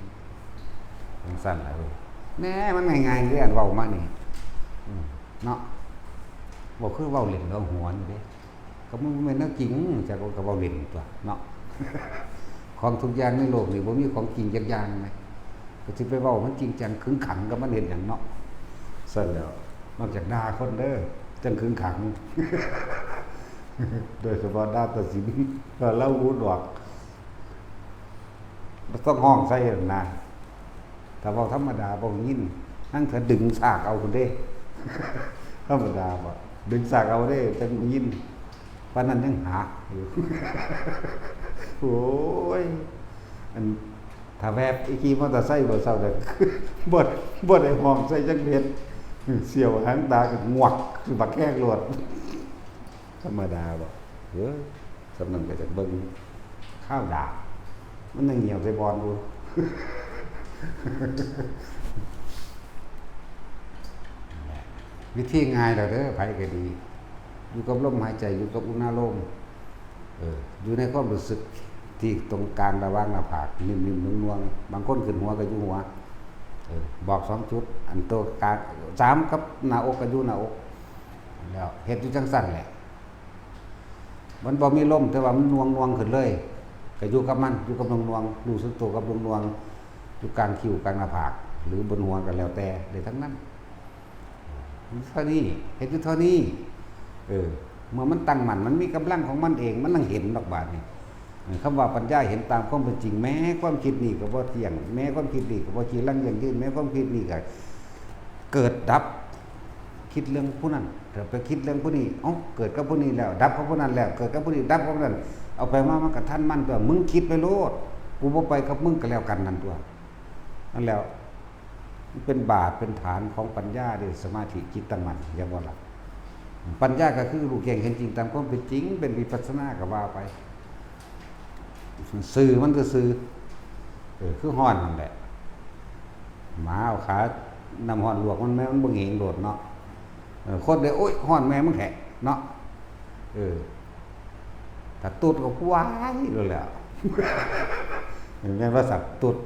จั่งซั้นล่ะเว้ย แหม มันง่ายๆเด้ อันเว้ามานี่ อืม เนาะ บ่คือเว้าเล่นเว้าหัวนี่เด้ ก็มันบ่แม่นแนวจริง จักว่าก็เว้าเล่นตั๊วเนาะ ของทุกอย่างในโลกนี่บ่มีของจริงจักอย่างนะ ก็สิไปเว้ามันจริงจังขึงขังกับมันเฮ็ดหยังเนาะ ซั้นแหล้ว นอกจากด่าคนเด้อ จั่งขึงขัง โดยเฉพาะด่าตัดสิน ว่าลาวหูหนวก บ่ต้องฮ้องใส่นั่นนะ ถ้าเว้าธรรมดาบ่ได้ยิน ลางเทื่อดึงซากเอาพุ้นเด้ ธรรมดาบ่ ดึงซากเอาเด้ จั่งได้ยิน ปานนั้นยังหากอยู่ โอ้ย อัน ถ้าแวบอีขี่มอเตอร์ไซค์บ่เซาเด้อ บ่ บ่ได้ฮ้องใส่จักเม็ด เสี้ยวหางตาก็งวก บักแฮงโลด ธรรมดาบ่ เอ้ย ส่ำนั้นก็อยากเบิ่ง คาวดาก มันยังเหี่ยวใส่บ่อนอยู่ วิธีง่ายแล้วเด้อ ไผก็ดี อยู่กับลมหายใจ อยู่กับอุณาโลม เออ อยู่ในความรู้สึกที่ตรงกลางระหว่างหน้าผาก นิ่มๆ นวลๆ บางคนขึ้นหัวก็อยู่หัว เออ บอกสองจุด อันตัวกลาง สาม กับหน้าอกก็อยู่หน้าอก แล้วเฮ็ดอยู่จั่งซั้นแหละ มันบ่มีลม แต่ว่ามันหน่วงๆ ขึ้นเลย ก็อยู่กับมัน อยู่กับหน่วงๆ รู้สึกตัวกับหน่วงๆ อยู่กลางคิ้วกลางหน้าผาก หรือบนหัวก็แล้วแต่ ได้ทั้งนั้น เท่านี้ เฮ็ดอยู่เท่านี้ เออ เมื่อมันตั้งมั่น มันมีกำลังของมันเอง มันนั่งเห็นดอกบาดนี่ เออ คำว่าปัญญาเห็นตามความเป็นจริง แม้ความคิดนี่ก็บ่เที่ยง แม้ความคิดนี่ก็บ่จีรังยั่งยืน แม้ความคิดนี่ก็เกิดดับ คิดเรื่องผู้นั้น ถ้าไปคิดเรื่องผู้นี้ เอ้า เกิดกับผู้นี้แล้ว ดับกับผู้นั้นแล้ว เกิดกับผู้นี้ ดับกับผู้นั้น เอาไปมามันก็ทันมันตั๊ว มึงคิดไปโลด กูบ่ไปกับมึงก็แล้วกันนั่นตั๊ว นั่นแหล้ว มันเป็นบาทเป็นฐานของปัญญาเด้ สมาธิจิตตั้งมั่น เห็นบ่ล่ะ ปัญญาก็คือรู้แจ้งเห็นจริงตามความเป็นจริง เป็นวิปัสสนาก็ว่าไป ซื่อมันก็ซื่อ เออ คือฮ้อนนั่นแหละ หมาเอาขาน้ำฮ้อนลวกมัน มันบ่เหงโลดเนาะ เออ คนเดียว โอ๊ย ฮ้อนแม่มึงแท้เนาะ เออ ถ้าตุ๊ดก็ว้ายโลดแหล้ว แม่นว่าสัตว์ตุ๊ด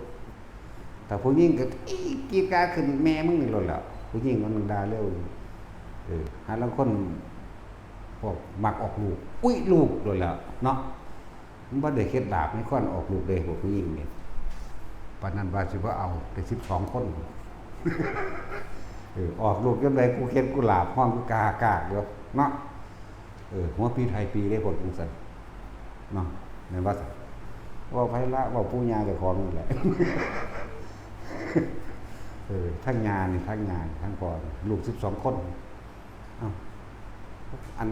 ถ้าผู้หญิงก็อี๋กรีดกราดขึ้น แม่มึงนี่โลดแหล้ว ผู้หญิงมันด่าเร็ว เออ หาลางคน พวกมักออกลูก อุ๊ย ลูกโลดแหล้วเนาะ มันบ่ได้เข็ดหลาบในการออกลูกเด้ พวกผู้หญิงนี่ ปานนั้นว่าสิบ่เอา ได้สิบสองคน เออ ออกลูกจั่งใด กูเข็ดกูหลาบ ฮ้องกูกากากอยู่เนาะ เออ หัวปีไทยปีได้ผลจังซั่นเนาะ แม่นบ่ซั่น เว้าไผละ เว้าปู่ย่าเจ้าของนั่นแหละ เออ ทั้งย่านี่ ทั้งย่านี่ ทั้งพ่อนี่ ลูกสิบสองคน เอ้า อัน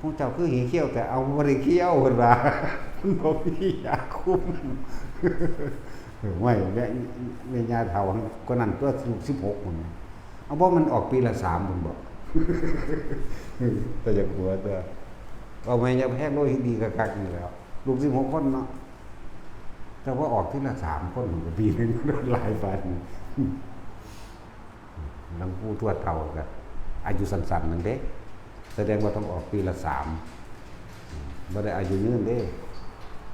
พวกเจ้าคือหีเขี้ยว แต่เอาบ่ได้เขี้ยว เพิ่นว่า มันบ่มียาคุม เออ ห้วย แม่ แม่ย่าเฒ่าคนนั้นตัวลูกสิบหกคน เอา บ่ มันออกปีละสาม พุ่นบ่ แต่อยากหัวตัว เอาแม่ยาแพงโลหิตดีคักๆนี่แหล้ว ลูกสิบหกคนเนาะ แต่ว่าออกทีละสามคน มันก็ปีหนึ่ง หลายปานนี้ หลวงปู่ทวดเฒ่าก็อายุสั้นๆนั่นเด้ แสดงว่าต้องออกปีละสาม บ่ได้อายุยืนเด้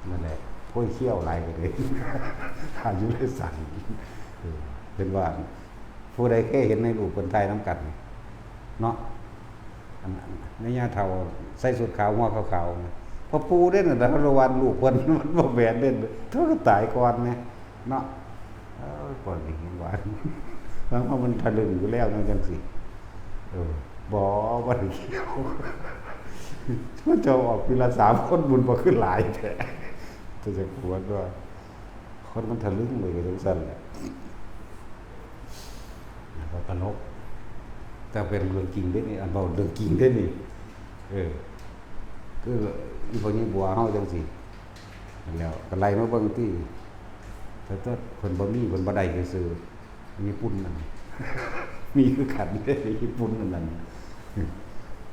นั่นแหละ โอ้ย เขี้ยวหลายก็เลย อายุเลยสั้น เออ เพิ่นว่า ผู้ใดเคยเห็นในรูปเพิ่นถ่ายนำกัน เนาะ อัน อัน แม่ย่าเฒ่าใส่ชุดขาว หัวขาวๆ นะ พ่อปู่เด้นั่นน่ะ ระวังลูกเพิ่น มันบ่แม่นเด้ เฒ่าก็ตายก่อนแหม เนาะ เอ้ย ก่อนนี่ยังว่า แล้วมันทะลึ่งอยู่แล้วเนาะจังซี่ เออ บ่ บ่ได้เกี่ยว มันจะออกปีละสามคน บุญบ่คือหลายแท้ แต่จะกลัวด้วย คนมันทะลึ่งเลยก็จังซั่นแหละ แล้วก็ตลก แต่เป็นเรื่องจริงเด้นี่ อันเว้าเรื่องจริงเด้นี่ เออ คืออีพ่อใหญ่บัวเฮาจังซี่ แล้วก็ไล่มาเบิ่งติ แต่ แต่เพิ่นบ่มี เพิ่นบ่ได้ซื่อๆ ญี่ปุ่นนั่น มีคือกันเด้ ญี่ปุ่นนั่น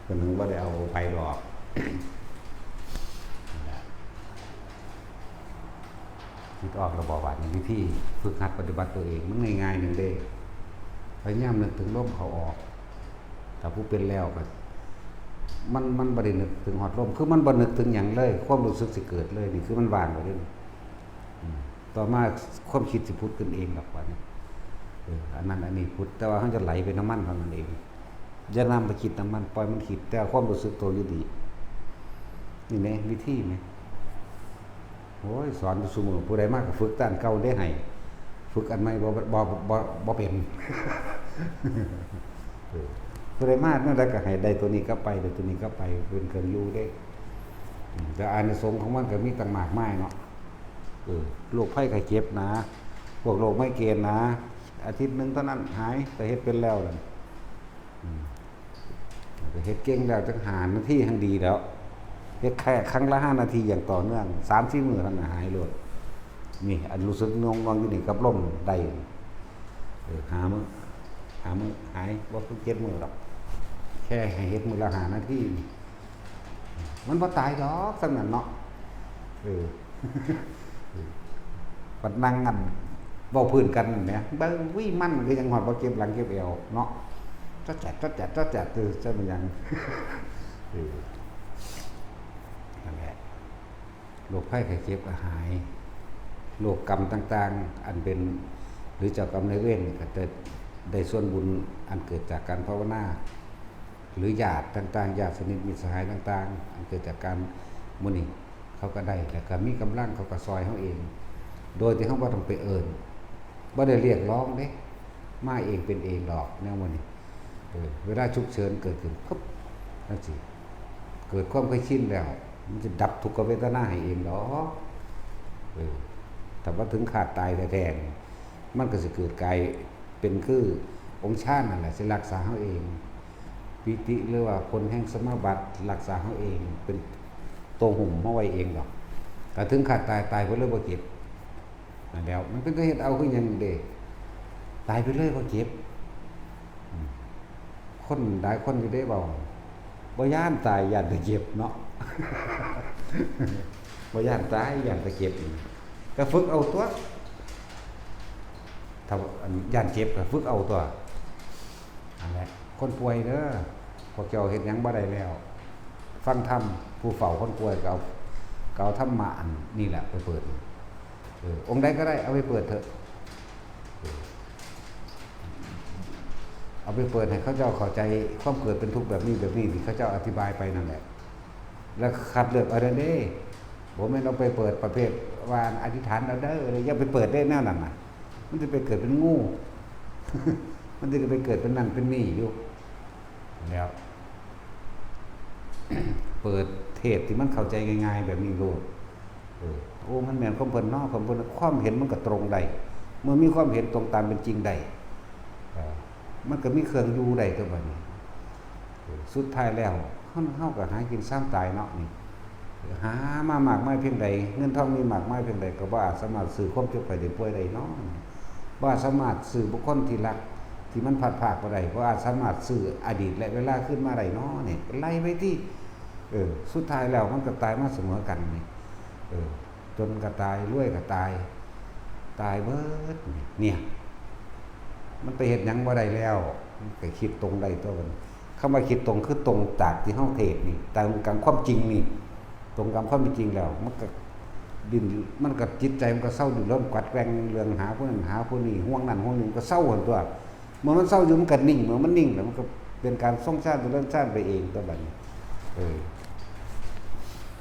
เพิ่นบ่ได้เอาไปดอก คิดออกแล้วบ่ว่านี่ วิธีฝึกหัดปฏิบัติตัวเอง มันง่ายๆหนึ่งเด้ พยายามนึกถึงลมเข้าออก ถ้าผู้เป็นแล้วก็ มัน มันบ่ได้นึกถึงฮอดลม คือมันบ่นึกถึงหยังเลย ความรู้สึกสิเกิดเลย นี่คือมันว่างไปเลย อืม ต่อมาความคิดสิผุดขึ้นเองดอกว่านี่ เออ อันนั้นอันนี้ผุด แต่ว่าเฮาจะไหลไปนำมันเท่านั้นเอง อย่านำไปคิดนำมัน ปล่อยมันคิด แต่ความรู้สึกตัวอยู่นี่ นี่แหม วิธีแหม โอ้ย สอนอยู่ซุมื้อ ผู้ใดมาก็ฝึกแต่อันเก่าเด้ให้ ฝึกอันใหม่บ่ บ่ บ่ บ่เป็น เออ ผู้ใดมาแนวใดก็ให้ได้ตัวนี้กลับไป ได้ตัวนี้กลับไป เป็นเครื่องอยู่เด้ อืม แต่อานิสงส์ของมันก็มีตั้งมากมายเนาะ เออ โรคภัยไข้เจ็บนะ พวกโรคไมเกรนนะ อาทิตย์หนึ่งเท่านั้นหาย แต่เฮ็ดเป็นแล้วนั่น อืม เฮ็ดเก่งแล้วจักห้านาทีหั่นดีแล้ว เฮ็ดแค่ครั้งละห้านาทีอย่างต่อเนื่อง สามสี่มื้อเท่านั้นหายโลด นี่ อันรู้สึกหน่วงๆอยู่นี่กับลมได้ เออ ห้ามื้อ ห้ามื้อหาย บ่ต้องเจ็ดมื้อดอก แค่ให้เฮ็ดมื้อละห้านาที มันบ่ตายดอก ส่ำนั้นเนาะ เออ บัดนั่งอัน เว้าพื้นกันแหม เบิ่ง วิ มันคือยังฮอดบ่เจ็บหลังเจ็บเอวเนาะ จ๊อดแจ๊ด จ๊อดแจ๊ด จ๊อดแจ๊ด คือจะเป็นหยัง เออ นั่นแหละ โรคภัยไข้เจ็บก็หาย โรคกรรมต่างๆ อันเป็น หรือเจ้ากรรมนายเวรก็จะได้ส่วนบุญอันเกิดจากการภาวนา หรือญาติต่างๆ ญาติสนิทมิตรสหายต่างๆ อันเกิดจากการหมู่นี้ เขาก็ได้ แล้วก็มีกำลัง เขาก็ซอยเฮาเอง โดยที่เฮาบ่ต้องไปเอิ้น บ่ได้เรียกร้องเด้ มาเองเป็นเองดอก แนวหมู่นี้ เออ เวลาฉุกเฉินเกิดขึ้นปุ๊บ จั่งซี้ เกิดความเคยชินแล้ว มันจะดับทุกขเวทนาให้เองดอก เออ ถ้าบ่ถึงคาดตายแท้ๆนี่ มันก็สิเกิดกลายเป็นคือองค์ฌานนั่นแหละ สิรักษาเฮาเอง ปีติหรือว่าผลแห่งสมาบัติรักษาเฮาเอง เป็นตัวหุ้มเฮาไว้เองดอก ถ้าถึงคาดตาย ตายเพิ่นเลยบ่เจ็บ นั่นแหล้ว มันเป็นตาเฮ็ดเอาคือหยังเด้ ตายไปเลยบ่เจ็บ อืม คนหลายคนอยู่ได้เว้า บ่ย้านตาย ย้านแต่เจ็บเนาะ บ่ย้านตาย ย้านแต่เจ็บ ก็ฝึกเอาตัว ถ้าอันย้านเจ็บก็ฝึกเอาตัว นั่นแหละ คนป่วยเด้อ พวกเจ้าเฮ็ดหยังบ่ได้แล้ว ฟังธรรม ผู้เฝ้าคนป่วยก็เอา ก็เอาธรรมะอันนี่แหละไปเปิด เออ องค์ใดก็ได้ เอาไปเปิดเถอะ เออ เอาไปเปิดให้เขาเจ้าเข้าใจความเกิดเป็นทุกข์แบบนี้แบบนี้ที่เขาเจ้าอธิบายไปนั่นแหละ แล้วคัดเลือกเอาเด้อเด้ บ่แม่นเอาไปเปิดประเภทว่าอธิษฐานเอาเด้อ อย่าไปเปิดเด้แนวนั้นน่ะ มันสิไปเกิดเป็นงู มันสิไปเกิดเป็นนั่นเป็นนี่อยู่ แล้ว เปิดเทศน์ที่มันเข้าใจง่ายๆแบบนี้โลด เออ โอ้ มันแม่นความเพิ่นเนาะ ความเพิ่น ความเห็นมันก็ตรงได้ เมื่อมีความเห็นตรงตามเป็นจริงได้ เออ มันก็มีเครื่องอยู่ได้ตัวบัดนี้ เออ สุดท้ายแล้ว เฮา เฮาก็หากินซ้ำตายเนาะนี่ หามามากมายเพียงใด เงินทองมีมากมายเพียงใด ก็บ่อาจสามารถซื้อความเจ็บไข้ได้ป่วยได้เนาะ บ่อาจสามารถซื้อบุคคลที่รัก ที่มันพลัดพรากบ่ได้ บ่อาจสามารถซื้ออดีตและเวลาคืนมาได้เนาะนี่ ไล่ไปติ เออ สุดท้ายแล้วมันก็ตายมาเสมอกันนี่ เออ จนก็ตาย รวยก็ตาย ตายเบิดนี่ เนี่ย มันไปเฮ็ดหยังบ่ได้แล้ว มันก็คิดตรงได้ตัวมัน คำว่าคิดตรงคือตรงจากที่เฮาเทศน์นี่ ตรงกับความจริงนี่ ตรงกับความเป็นจริงแล้ว มันก็ดิ้น มันก็จิตใจมันก็เซาดิ้นรนกวัดแกว่งเรื่องหาผู้นั้นหาผู้นี้ ห่วงนั่นห่วงนี้ มันก็เซาหั่นตัว เมื่อมันเซาอยู่มันก็นิ่ง เมื่อมันนิ่งแล้วมันก็เป็นการทรงฌานเจริญฌานไปเองตัวบัดนี้ เออ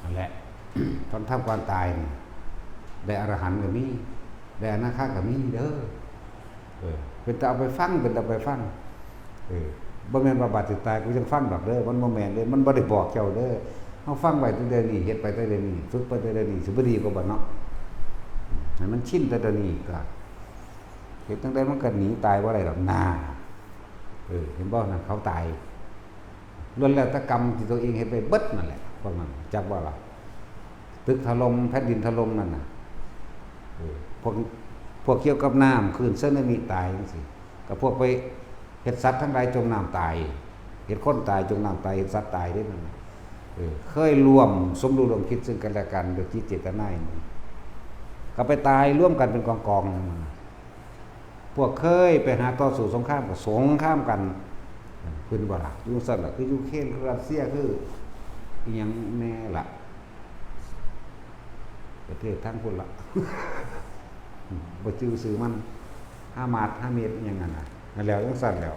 นั่นแหละ ตอนทำความตายนี่ ได้อรหันต์ก็มี ได้อนาคาก็มีเด้อ เออ เป็นตาเอาไปฟัง เป็นตาเอาไปฟัง เออ บ่แม่นว่าบาดสิตายกูจั่งฟังดอกเด้อ มันบ่แม่นเด้ มันบ่ได้บอกเจ้าเด้อ เฮาฟังไว้ตั้งแต่นี้ เฮ็ดไปตั้งแต่นี้ ฝึกไปตั้งแต่นี้ สิบ่ดีกว่าบ่เนาะ ให้มันชินตั้งแต่นี้ก็ เฮ็ดจั่งใดมันก็หนีตายบ่ได้ดอกนา เออ เห็นบ่นั่น เขาตาย ล้วนแล้วแต่กรรมที่ตัวเองเฮ็ดไปเบิดนั่นแหละ พวกนั้น จักบ่ล่ะ ตึกถล่ม แผ่นดินถล่มนั่นน่ะ เออ พวก พวกเกี่ยวกับน้ำ คลื่นสึนามิตายจั่งซี้ ก็พวกไปเฮ็ดสัตว์ทั้งหลายจมน้ำตาย เฮ็ดคนตายจมน้ำตาย เฮ็ดสัตว์ตายเด้นั่นน่ะ เออ เคยร่วมสมรู้ร่วมคิดซึ่งกันและกันโดยจิตเจตนาอย่างนี้ ก็ไปตายรวมกันเป็นกองๆนั่นน่ะ พวกเคยไปหาต่อสู้สงครามก็สงครามกัน ขึ้นบ่ล่ะ อยู่ซั่นล่ะ คือยูเครน คือรัสเซีย คืออิหยังแน่ล่ะ ประเทศทางพุ้นล่ะ บ่จื่อชื่อมัน ฮามาส ฮาเมส อิหยังนั่นน่ะ นั่นแหล้ว จั่งซั่นแหล้ว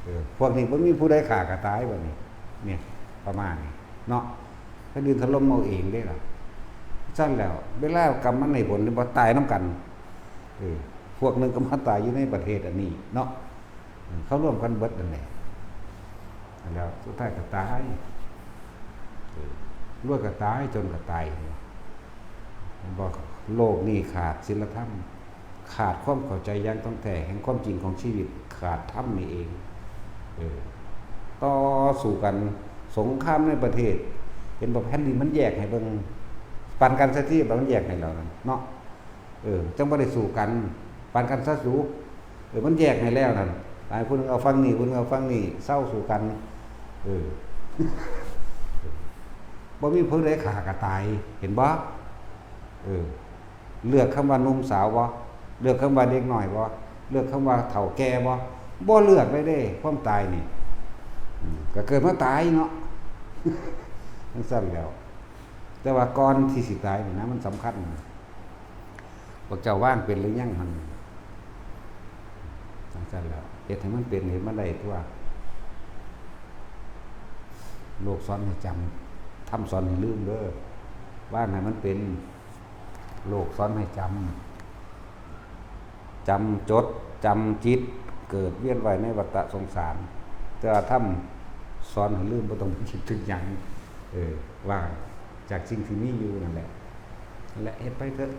เออ พวกนี้บ่มีผู้ใดฆ่าก็ตายบัดนี้ เนี่ย ประมาณนี้ เนาะ แผ่นดินถล่มเอาเองเด้ล่ะ ซั่นแหล้ว เวลากรรมมันให้ผล บ่ตายนำกัน เออ พวกหนึ่งก็มาตายอยู่ในประเทศอันนี้เนาะ เออ เขาร่วมกันเบิดนั่นแหละ แล้วสุดท้ายก็ตาย เออ รวยก็ตาย จนก็ตาย เห็นบ่ โลกนี้ขาดศีลธรรม ขาดความเข้าใจอย่างถ่องแท้แห่งความจริงของชีวิต ขาดธรรมนี่เอง เออ ต่อสู้กัน สงครามในประเทศ เห็นบ่ แผ่นดินมันแยกให้เบิ่ง ปันกันซะติ มันแยกให้แล้วนั่นเนาะ เออ จั่งบ่ได้สู้กัน ปันกันซะสู เออ มันแยกให้แล้วนั่น หลายผู้หนึ่งเอาฝั่งนี้ ผู้หนึ่งเอาฝั่งนี้ เซาสู้กัน เออ บ่มีผู้ใดฆ่าก็ตาย เห็นบ่ เออ เลือกคำว่าหนุ่มสาวบ่ เลือกคำว่าเด็กน้อยบ่ เลือกคำว่าเฒ่าแก่บ่ บ่เลือกเลยเด้ ความตายนี่ อืม ก็เกิดมาตายเนาะ จั่งซั่นแหล้ว แต่ว่าก่อนที่สิตายนี่นะ มันสำคัญนะ พวกเจ้าวางเป็นหรือยังหั่น จั่งซั่นแหล้ว เฮ็ดให้มันเป็น เฮ็ดมันได้ตั๊ว โลกสอนให้จำ ธรรมสอนให้ลืมเด้อ วางให้มันเป็น โลกสอนให้จำ จำจด จำจิต เกิดเวียนว่ายในวัฏสงสาร แต่ว่าธรรมสอนให้ลืม บ่ต้องไปคิดถึงหยัง เออ ว่างจากสิ่งที่มีอยู่นั่นแหละ นั่นแหละ เฮ็ดไปเถอะ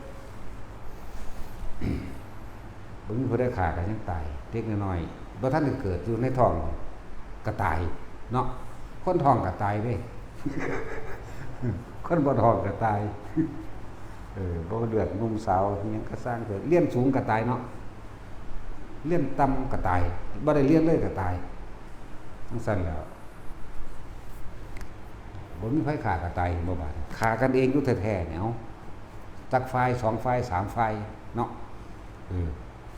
บ่มีผู้ใดฆ่าก็ยังตาย เด็กน้อยๆ บ่ทันได้เกิดอยู่ในท้องก็ตายเนาะ คนท้องก็ตายเด้ คนบ่ท้องก็ตาย เออ บ่เลือกหนุ่มสาวอิหยังก็ซ่างเถอะ เรียนสูงก็ตายเนาะ เรียนต่ำก็ตาย บ่ได้เรียนเลยก็ตาย จั่งซั้นแหล้ว บ่มีไผฆ่าก็ตาย เห็นบ่บาดนี้ ฆ่ากันเองอยู่แท้ๆ เนี่ย เอ้า จักฝ่าย สองฝ่าย สามฝ่าย เนาะ เออ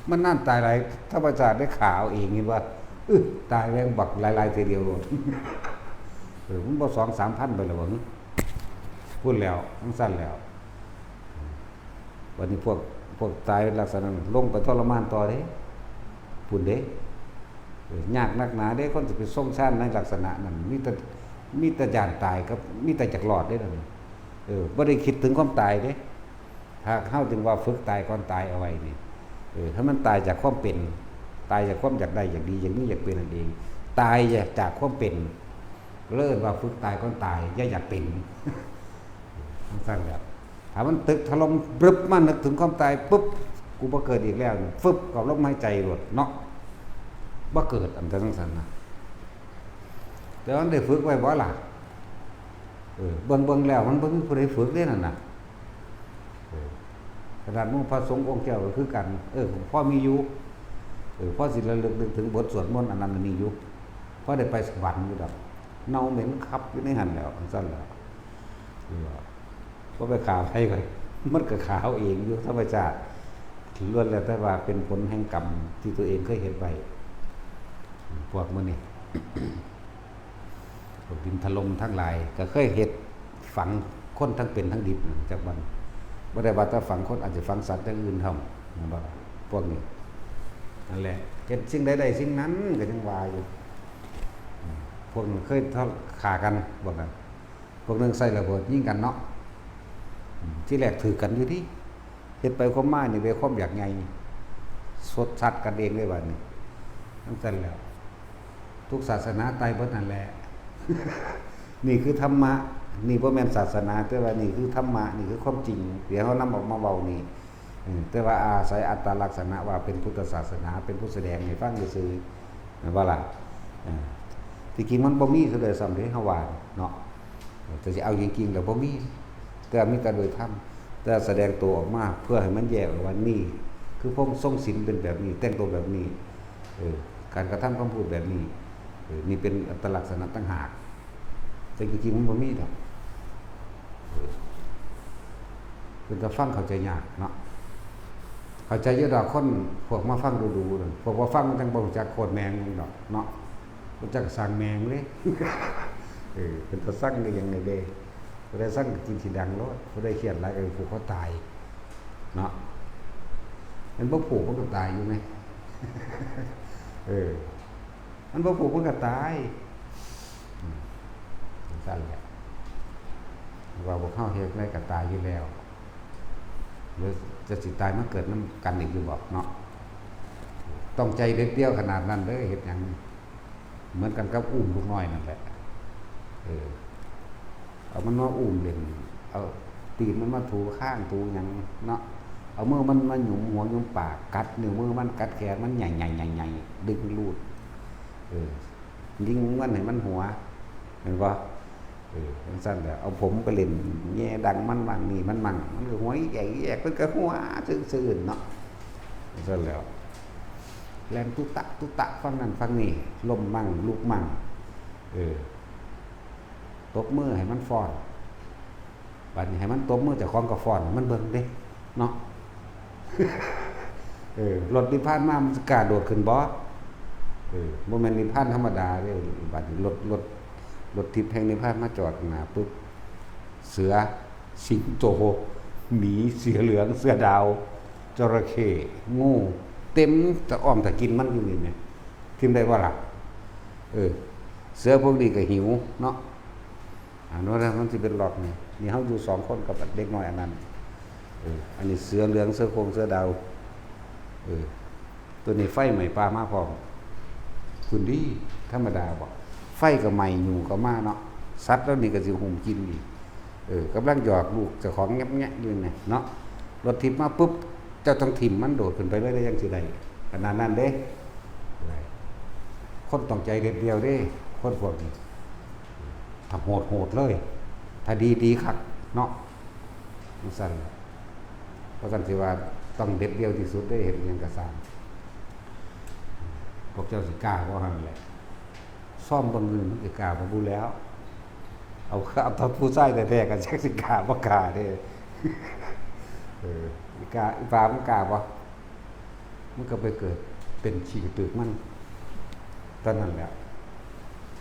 มันนานตายหลาย ธรรมชาติได้ฆ่าเอาเอง เห็นบ่ เออ ตายแม่งบักหลายๆ เทื่อเดียวโลด เออ มันบ่ สองสามพัน ไปแล้วบ่ พุ้นแล้ว จั่งซั้นแล้ว บัดนี้พวก พวกตายลักษณะนั้น ลงไปทรมานต่อเด้ พุ้นเด้ เออ ยากนักหนาเด้ คนสิไปทรงฌานในลักษณะนั้น มีแต่ มีแต่ย้านตายกับ มีแต่อยากรอดเด้นั่น เออ บ่ได้คิดถึงความตายเด้ ถ้าเฮาจึงว่าฝึกตายก่อนตายเอาไว้นี่ เออ ถ้ามันตายจากความเป็น ตายจากความอยากได้ อยากดี อยากมี อยากเป็นนั่นเอง ตายจากความเป็น เรียกว่าฝึกตายก่อนตาย อย่าอยากเป็น จั่งซั้นแหละ ถ้ามันตึกถล่ม บรึบ มานึกถึงความตายปุ๊บ กูบ่เกิดอีกแล้ว ฟึบ เข้าลมหายใจโลดเนาะ บ่เกิด อันจั่งซั้นนะ แต่มันได้ฝึกไว้บ่ล่ะ เออ เบิ่งๆ แล้วมันบ่มีผู้ใดฝึกเด้นั่นน่ะ เออ ขนาดหมู่พระสงฆ์องค์เจ้าก็คือกัน เออ พอมีอยู่ เออ พอสิระลึกนึกถึงบทสวดมนต์อันนั้นอันนี้อยู่ พอได้ไปสวรรค์อยู่ดอก เน่าเหม็นคับอยู่ในหั่นแหล้ว จั่งซั้นแหล้ว เออ บ่ไปฆ่าไผก็ มันก็ฆ่าเอาเองอยู่ธรรมชาติ ล้วนแล้วแต่ว่าเป็นผลแห่งกรรมที่ตัวเองเคยเฮ็ดไว้ พวกมื้อนี้ พวกดินถล่มทั้งหลาย ก็เคยเฮ็ดฝังคนทั้งเป็นทั้งดิบน่ะจักวัน บ่ได้ว่าแต่ฝังคน อาจจะฝังสัตว์อย่างอื่นพร้อม แม่นบ่ล่ะ พวกนี้ นั่นแหละ เฮ็ดสิ่งใดได้สิ่งนั้น ก็ยังว่าอยู่ อืม พวกนั้นเคยทะ ฆ่ากัน พวกนั้น พวกหนึ่งใส่ระเบิดยิงกันเนาะ อืม ที่แรกถือกันอยู่ติ เฮ็ดไปความมานี่เป็นความอยากใหญ่ สดสัตว์กันเองเลยบัดนี้ จั่งซั้นแหล้ว ทุกศาสนาตายเบิดนั่นแหละ นี่คือธรรมะ นี่บ่แม่นศาสนา แต่ว่านี่คือธรรมะ นี่คือความจริง ที่เฮานำออกมาเว้านี่ เออ แต่ว่าอาศัยอัตลักษณะว่าเป็นพุทธศาสนา เป็นผู้แสดงให้ฟังซื่อๆ แม่นบ่ล่ะ เออ ที่จริงมันบ่มีซะด้วยซ้ำเด้ เฮาว่าเนาะ เออ แต่สิเอาจริงๆ แล้วบ่มี แต่มีแต่โดยธรรม แต่แสดงตัวออกมาเพื่อให้มันแยกออกว่านี่คือพระองค์ทรงศีลเป็นแบบนี้ แต่งตัวแบบนี้ เออ การกระทำคำพูดแบบนี้ เออ นี่เป็นอัตลักษณะต่างหาก แต่จริงๆ มันบ่มีดอก เออ เป็นตาฟังเข้าใจยากเนาะ เข้าใจอยู่ดอก คนพวกมาฟังดูๆ นั่น พวกบ่ฟังมันจั่งบ่รู้จักโคตรแม่งมึงดอกเนาะ บ่จักสร้างแม่งเลย เออ เป็นตาซังได้ยังไงเด้ ผู้ใดซังก็กินขี้ดังโลด ผู้ใดเครียดหลายก็ผูกคอตาย เนาะ มันบ่ผูกมันก็ตายอยู่ไง เออ มันบ่ผูกมันก็ตาย อืม จั่งซั้นแหละ ว่าพวกเฮาเฮ็ดไดก็ตายอยู่แล้ว หรือจะสิตายมาเกิดนำกันอีกอยู่บ่เนาะ ต้องใจเด็ดเดี่ยวขนาดนั้นเด้อ เฮ็ดหยัง เหมือนกันกับอุ้มลูกน้อยนั่นแหละ เออ เอามันมาอุ้มเล่น เอาตีนมันมาถูคางถูหยังเนาะ เอามือมันมาหยุมหัวหยุมปาก กัดนิ้วมือมัน กัดแขนมัน ใหญ่ๆๆๆ ดึงรูด เออ ยิงมันให้มันหัว เห็นบ่ เออ จั่งซั้นแหละ เอาผมไปเล่นแย่ดังมันมั่งนี่มันมั่ง มันก็หัวแยกๆ เพิ่นก็หัวซื่นๆ เนาะ จั่งซั้นแหล้ว แล่นตุ๊ตะตุ๊ตะ ฟังนั่นฟังนี่ ล้มมั่ง ลุกมั่ง เออ ตบมือให้มันฟ้อน บัดนี้ให้มันตบมือเจ้าของก็ฟ้อนให้มันเบิ่งเด้ เนาะ เออ รถนิพพานมามันสิกล้าโดดขึ้นบ่ เออ บ่แม่นนิพพานธรรมดาเด้ บัดนี้รถ รถ รถทิพย์แห่งนิพพานมาจอดข้างหน้าปุ๊บ เสือ สิงโต หมี เสือเหลือง เสือดาว จระเข้ งู เต็มตะอ้อมตะกินมันอยู่นี่แหม ทิ่มได้บ่ล่ะ เออ เสือพวกนี้ก็หิวเนาะ อันนั้นมันสิเป็นหลอกนี่ นี่เฮาอยู่สองคนกับเด็กน้อยอันนั้น เออ อันนี้เสือเหลือง เสือโคร่ง เสือดาว เออ ตัวนี้ไฟไหม้ป่ามาพร้อม พุ้นติ ธรรมดาบ่ ไฟก็ไหม้ ยุงก็มาเนาะ สัตว์เหล่านี้ก็สิหุมกินอีก เออ กำลังหยอกลูกเจ้าของแงะๆ อยู่นี่เนาะ รถทิพย์มาปุ๊บ เจ้าต้องถิ่มมันโดดขึ้นไปเลย ได้จั่งสิได้ ขนาดนั้นเด้ คนต้องใจเด็ดเดี่ยวเด้ คนพวกนี้ ถ้าโหดๆ เลย ถ้าดีๆ คักเนาะ จั่งซั้น เพราะฉะนั้นสิว่าต้องเด็ดเดี่ยวที่สุดเด้ เฮ็ดอิหยังก็ซ่าง พวกเจ้าสิกล้าบ่หั่นแหละ ซ่อมเบิ่งนี่มันสิกล้าบ่บุแล้ว เอา เอาตอนผู้ชายแท้ๆ ก็จักสิกล้าบ่กล้าเด้ เออ อีกา อีปลามันกล้าบ่ มันก็ไปเกิดเป็นขี้กระตึกมัน ตอนนั้นแหละ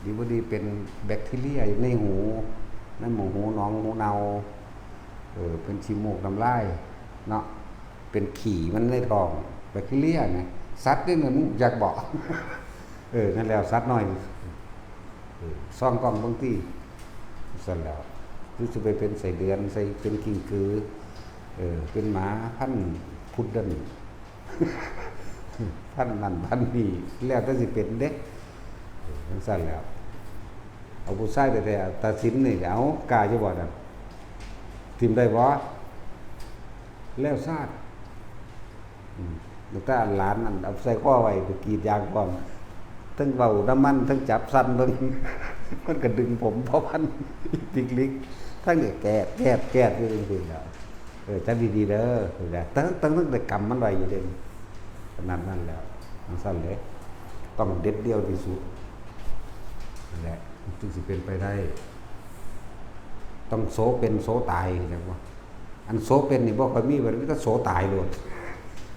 ดีบ่ดีเป็นแบคทีเรียในหู ในหมู่หูหนองหูเน่า เออ เป็นขี้มูกน้ำลายเนาะ เป็นขี้มันในท้อง แบคทีเรียนะ สัตว์นี่มันอยากบอก เออ นั่นแล้ว สัตว์น้อย เออ ส่องกล้องเบิ่งติ ซั่นแล้ว คือสิไปเป็นไส้เดือน ใส่เป็นกิ้งกือ เออ เป็นหมาพันธุ์พุดเดิ้ล พันธุ์นั่นพันธุ์นี่ แล้วแต่สิเป็นเด้ เออ จั่งซั่นแล้ว เอาผู้ชายแท้ๆ ตัดสินนี่ เอา กล้าอยู่บ่นั่น ถิ่มได้บ่ แล้วซาด อืม ตั้งแต่หลานนั่นเอาใส่คอไว้ไปกรีดยางพร้อม ทั้งเว้านำมัน ทั้งจับสั่นเบิ่ง มันก็ดึงผมพ่อพันธุ์ ลิกๆ ทั้งนี่แกด แกด แกดอยู่จั่งซี้แหล้ว เออ จับดีๆ เด้อ เออ ตั้ง ตั้ง ตั้งแต่กำมันไว้อยู่เด้ ขนาดนั้นแล้ว จั่งซั่นเลย ต้องเด็ดเดี่ยวที่สุด นั่นแหละ จึงสิเป็นไปได้ ต้องโสเป็นโสตาย เข้าใจบ่ อันโสเป็นนี่บ่ค่อยมี มันมีแต่โสตายโลด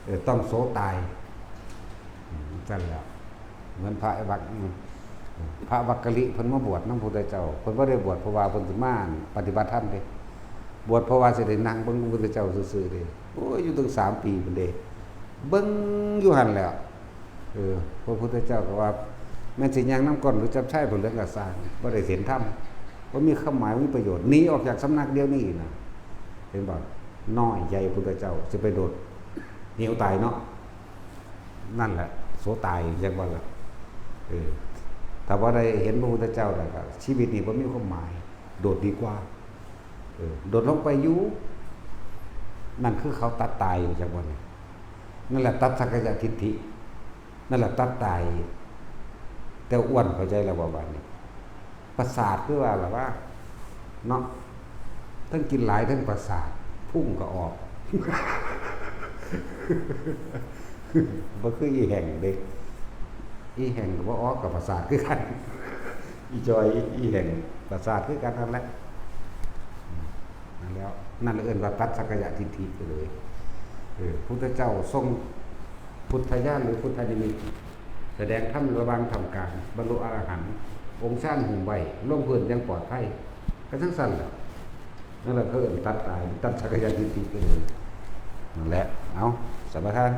เออ ต้องโสตาย อืม จั่งซั่นแหล้ว เหมือนพระวัก อืม พระวักกะลิเพิ่นมาบวชนำพระพุทธเจ้า เพิ่นบ่ได้บวชเพราะว่าเพิ่นสิมาปฏิบัติธรรมเด้ บวชเพราะว่าสิได้นั่งเบิ่งพระพุทธเจ้าซื่อๆเด้ โอ้ย อยู่ตั้งสามปีพุ้นเด้ เบิ่งอยู่หั่นแหล้ว เออ พระพุทธเจ้าก็ว่า แม่นสิย่างนำก้อนหรือจับชายผ้าเหลืองก็ซ่าง บ่ได้เห็นธรรม บ่มีความหมาย บ่มีประโยชน์ หนีออกจากสำนักเดี๋ยวนี้นะ เห็นบ่ น้อยใจพุทธเจ้า สิไปโดดเหวตายเนาะ นั่นแหละ โสตาย จั่งว่าล่ะ เออ ถ้าบ่ได้เห็นพระพุทธเจ้าแล้วก็ ชีวิตนี้บ่มีความหมาย โดดดีกว่า เออ โดดลงไปอยู่ นั่นคือเขาตัดตาย จั่งว่านี่ นั่นแหละตัดสักกายทิฏฐิ นั่นแหละตัดตาย แต่อ้วนเข้าใจแล้วบ่บัดนี้ ประสาทคือว่าล่ะว่า เนาะ ทั้งกินหลายทั้งประสาท พุงก็ออก บ่คืออีแห้งเด้ อีแห้งก็บ่ออก ก็ประสาทคือกัน อีจอย อีแห้ง ประสาทคือกันนั่นแหละ นั่นแล้ว นั่นเอิ้นว่าตัดสักกายทิฏฐิไปเลย เออ พุทธเจ้าทรงพุทธญาณหรือพุทธนิมิต แสดงธรรมระหว่างท่ามกลาง บรรลุอรหันต์ องค์ฌานหุ้มไว้ ลงพื้นอย่างปลอดภัย ก็จั่งซั่นแหละ นั่นแหละเขาเอิ้นตัดตาย ตัดสักกายทิฏฐิไปเลย นั่นแหละ เอา สัมปทาน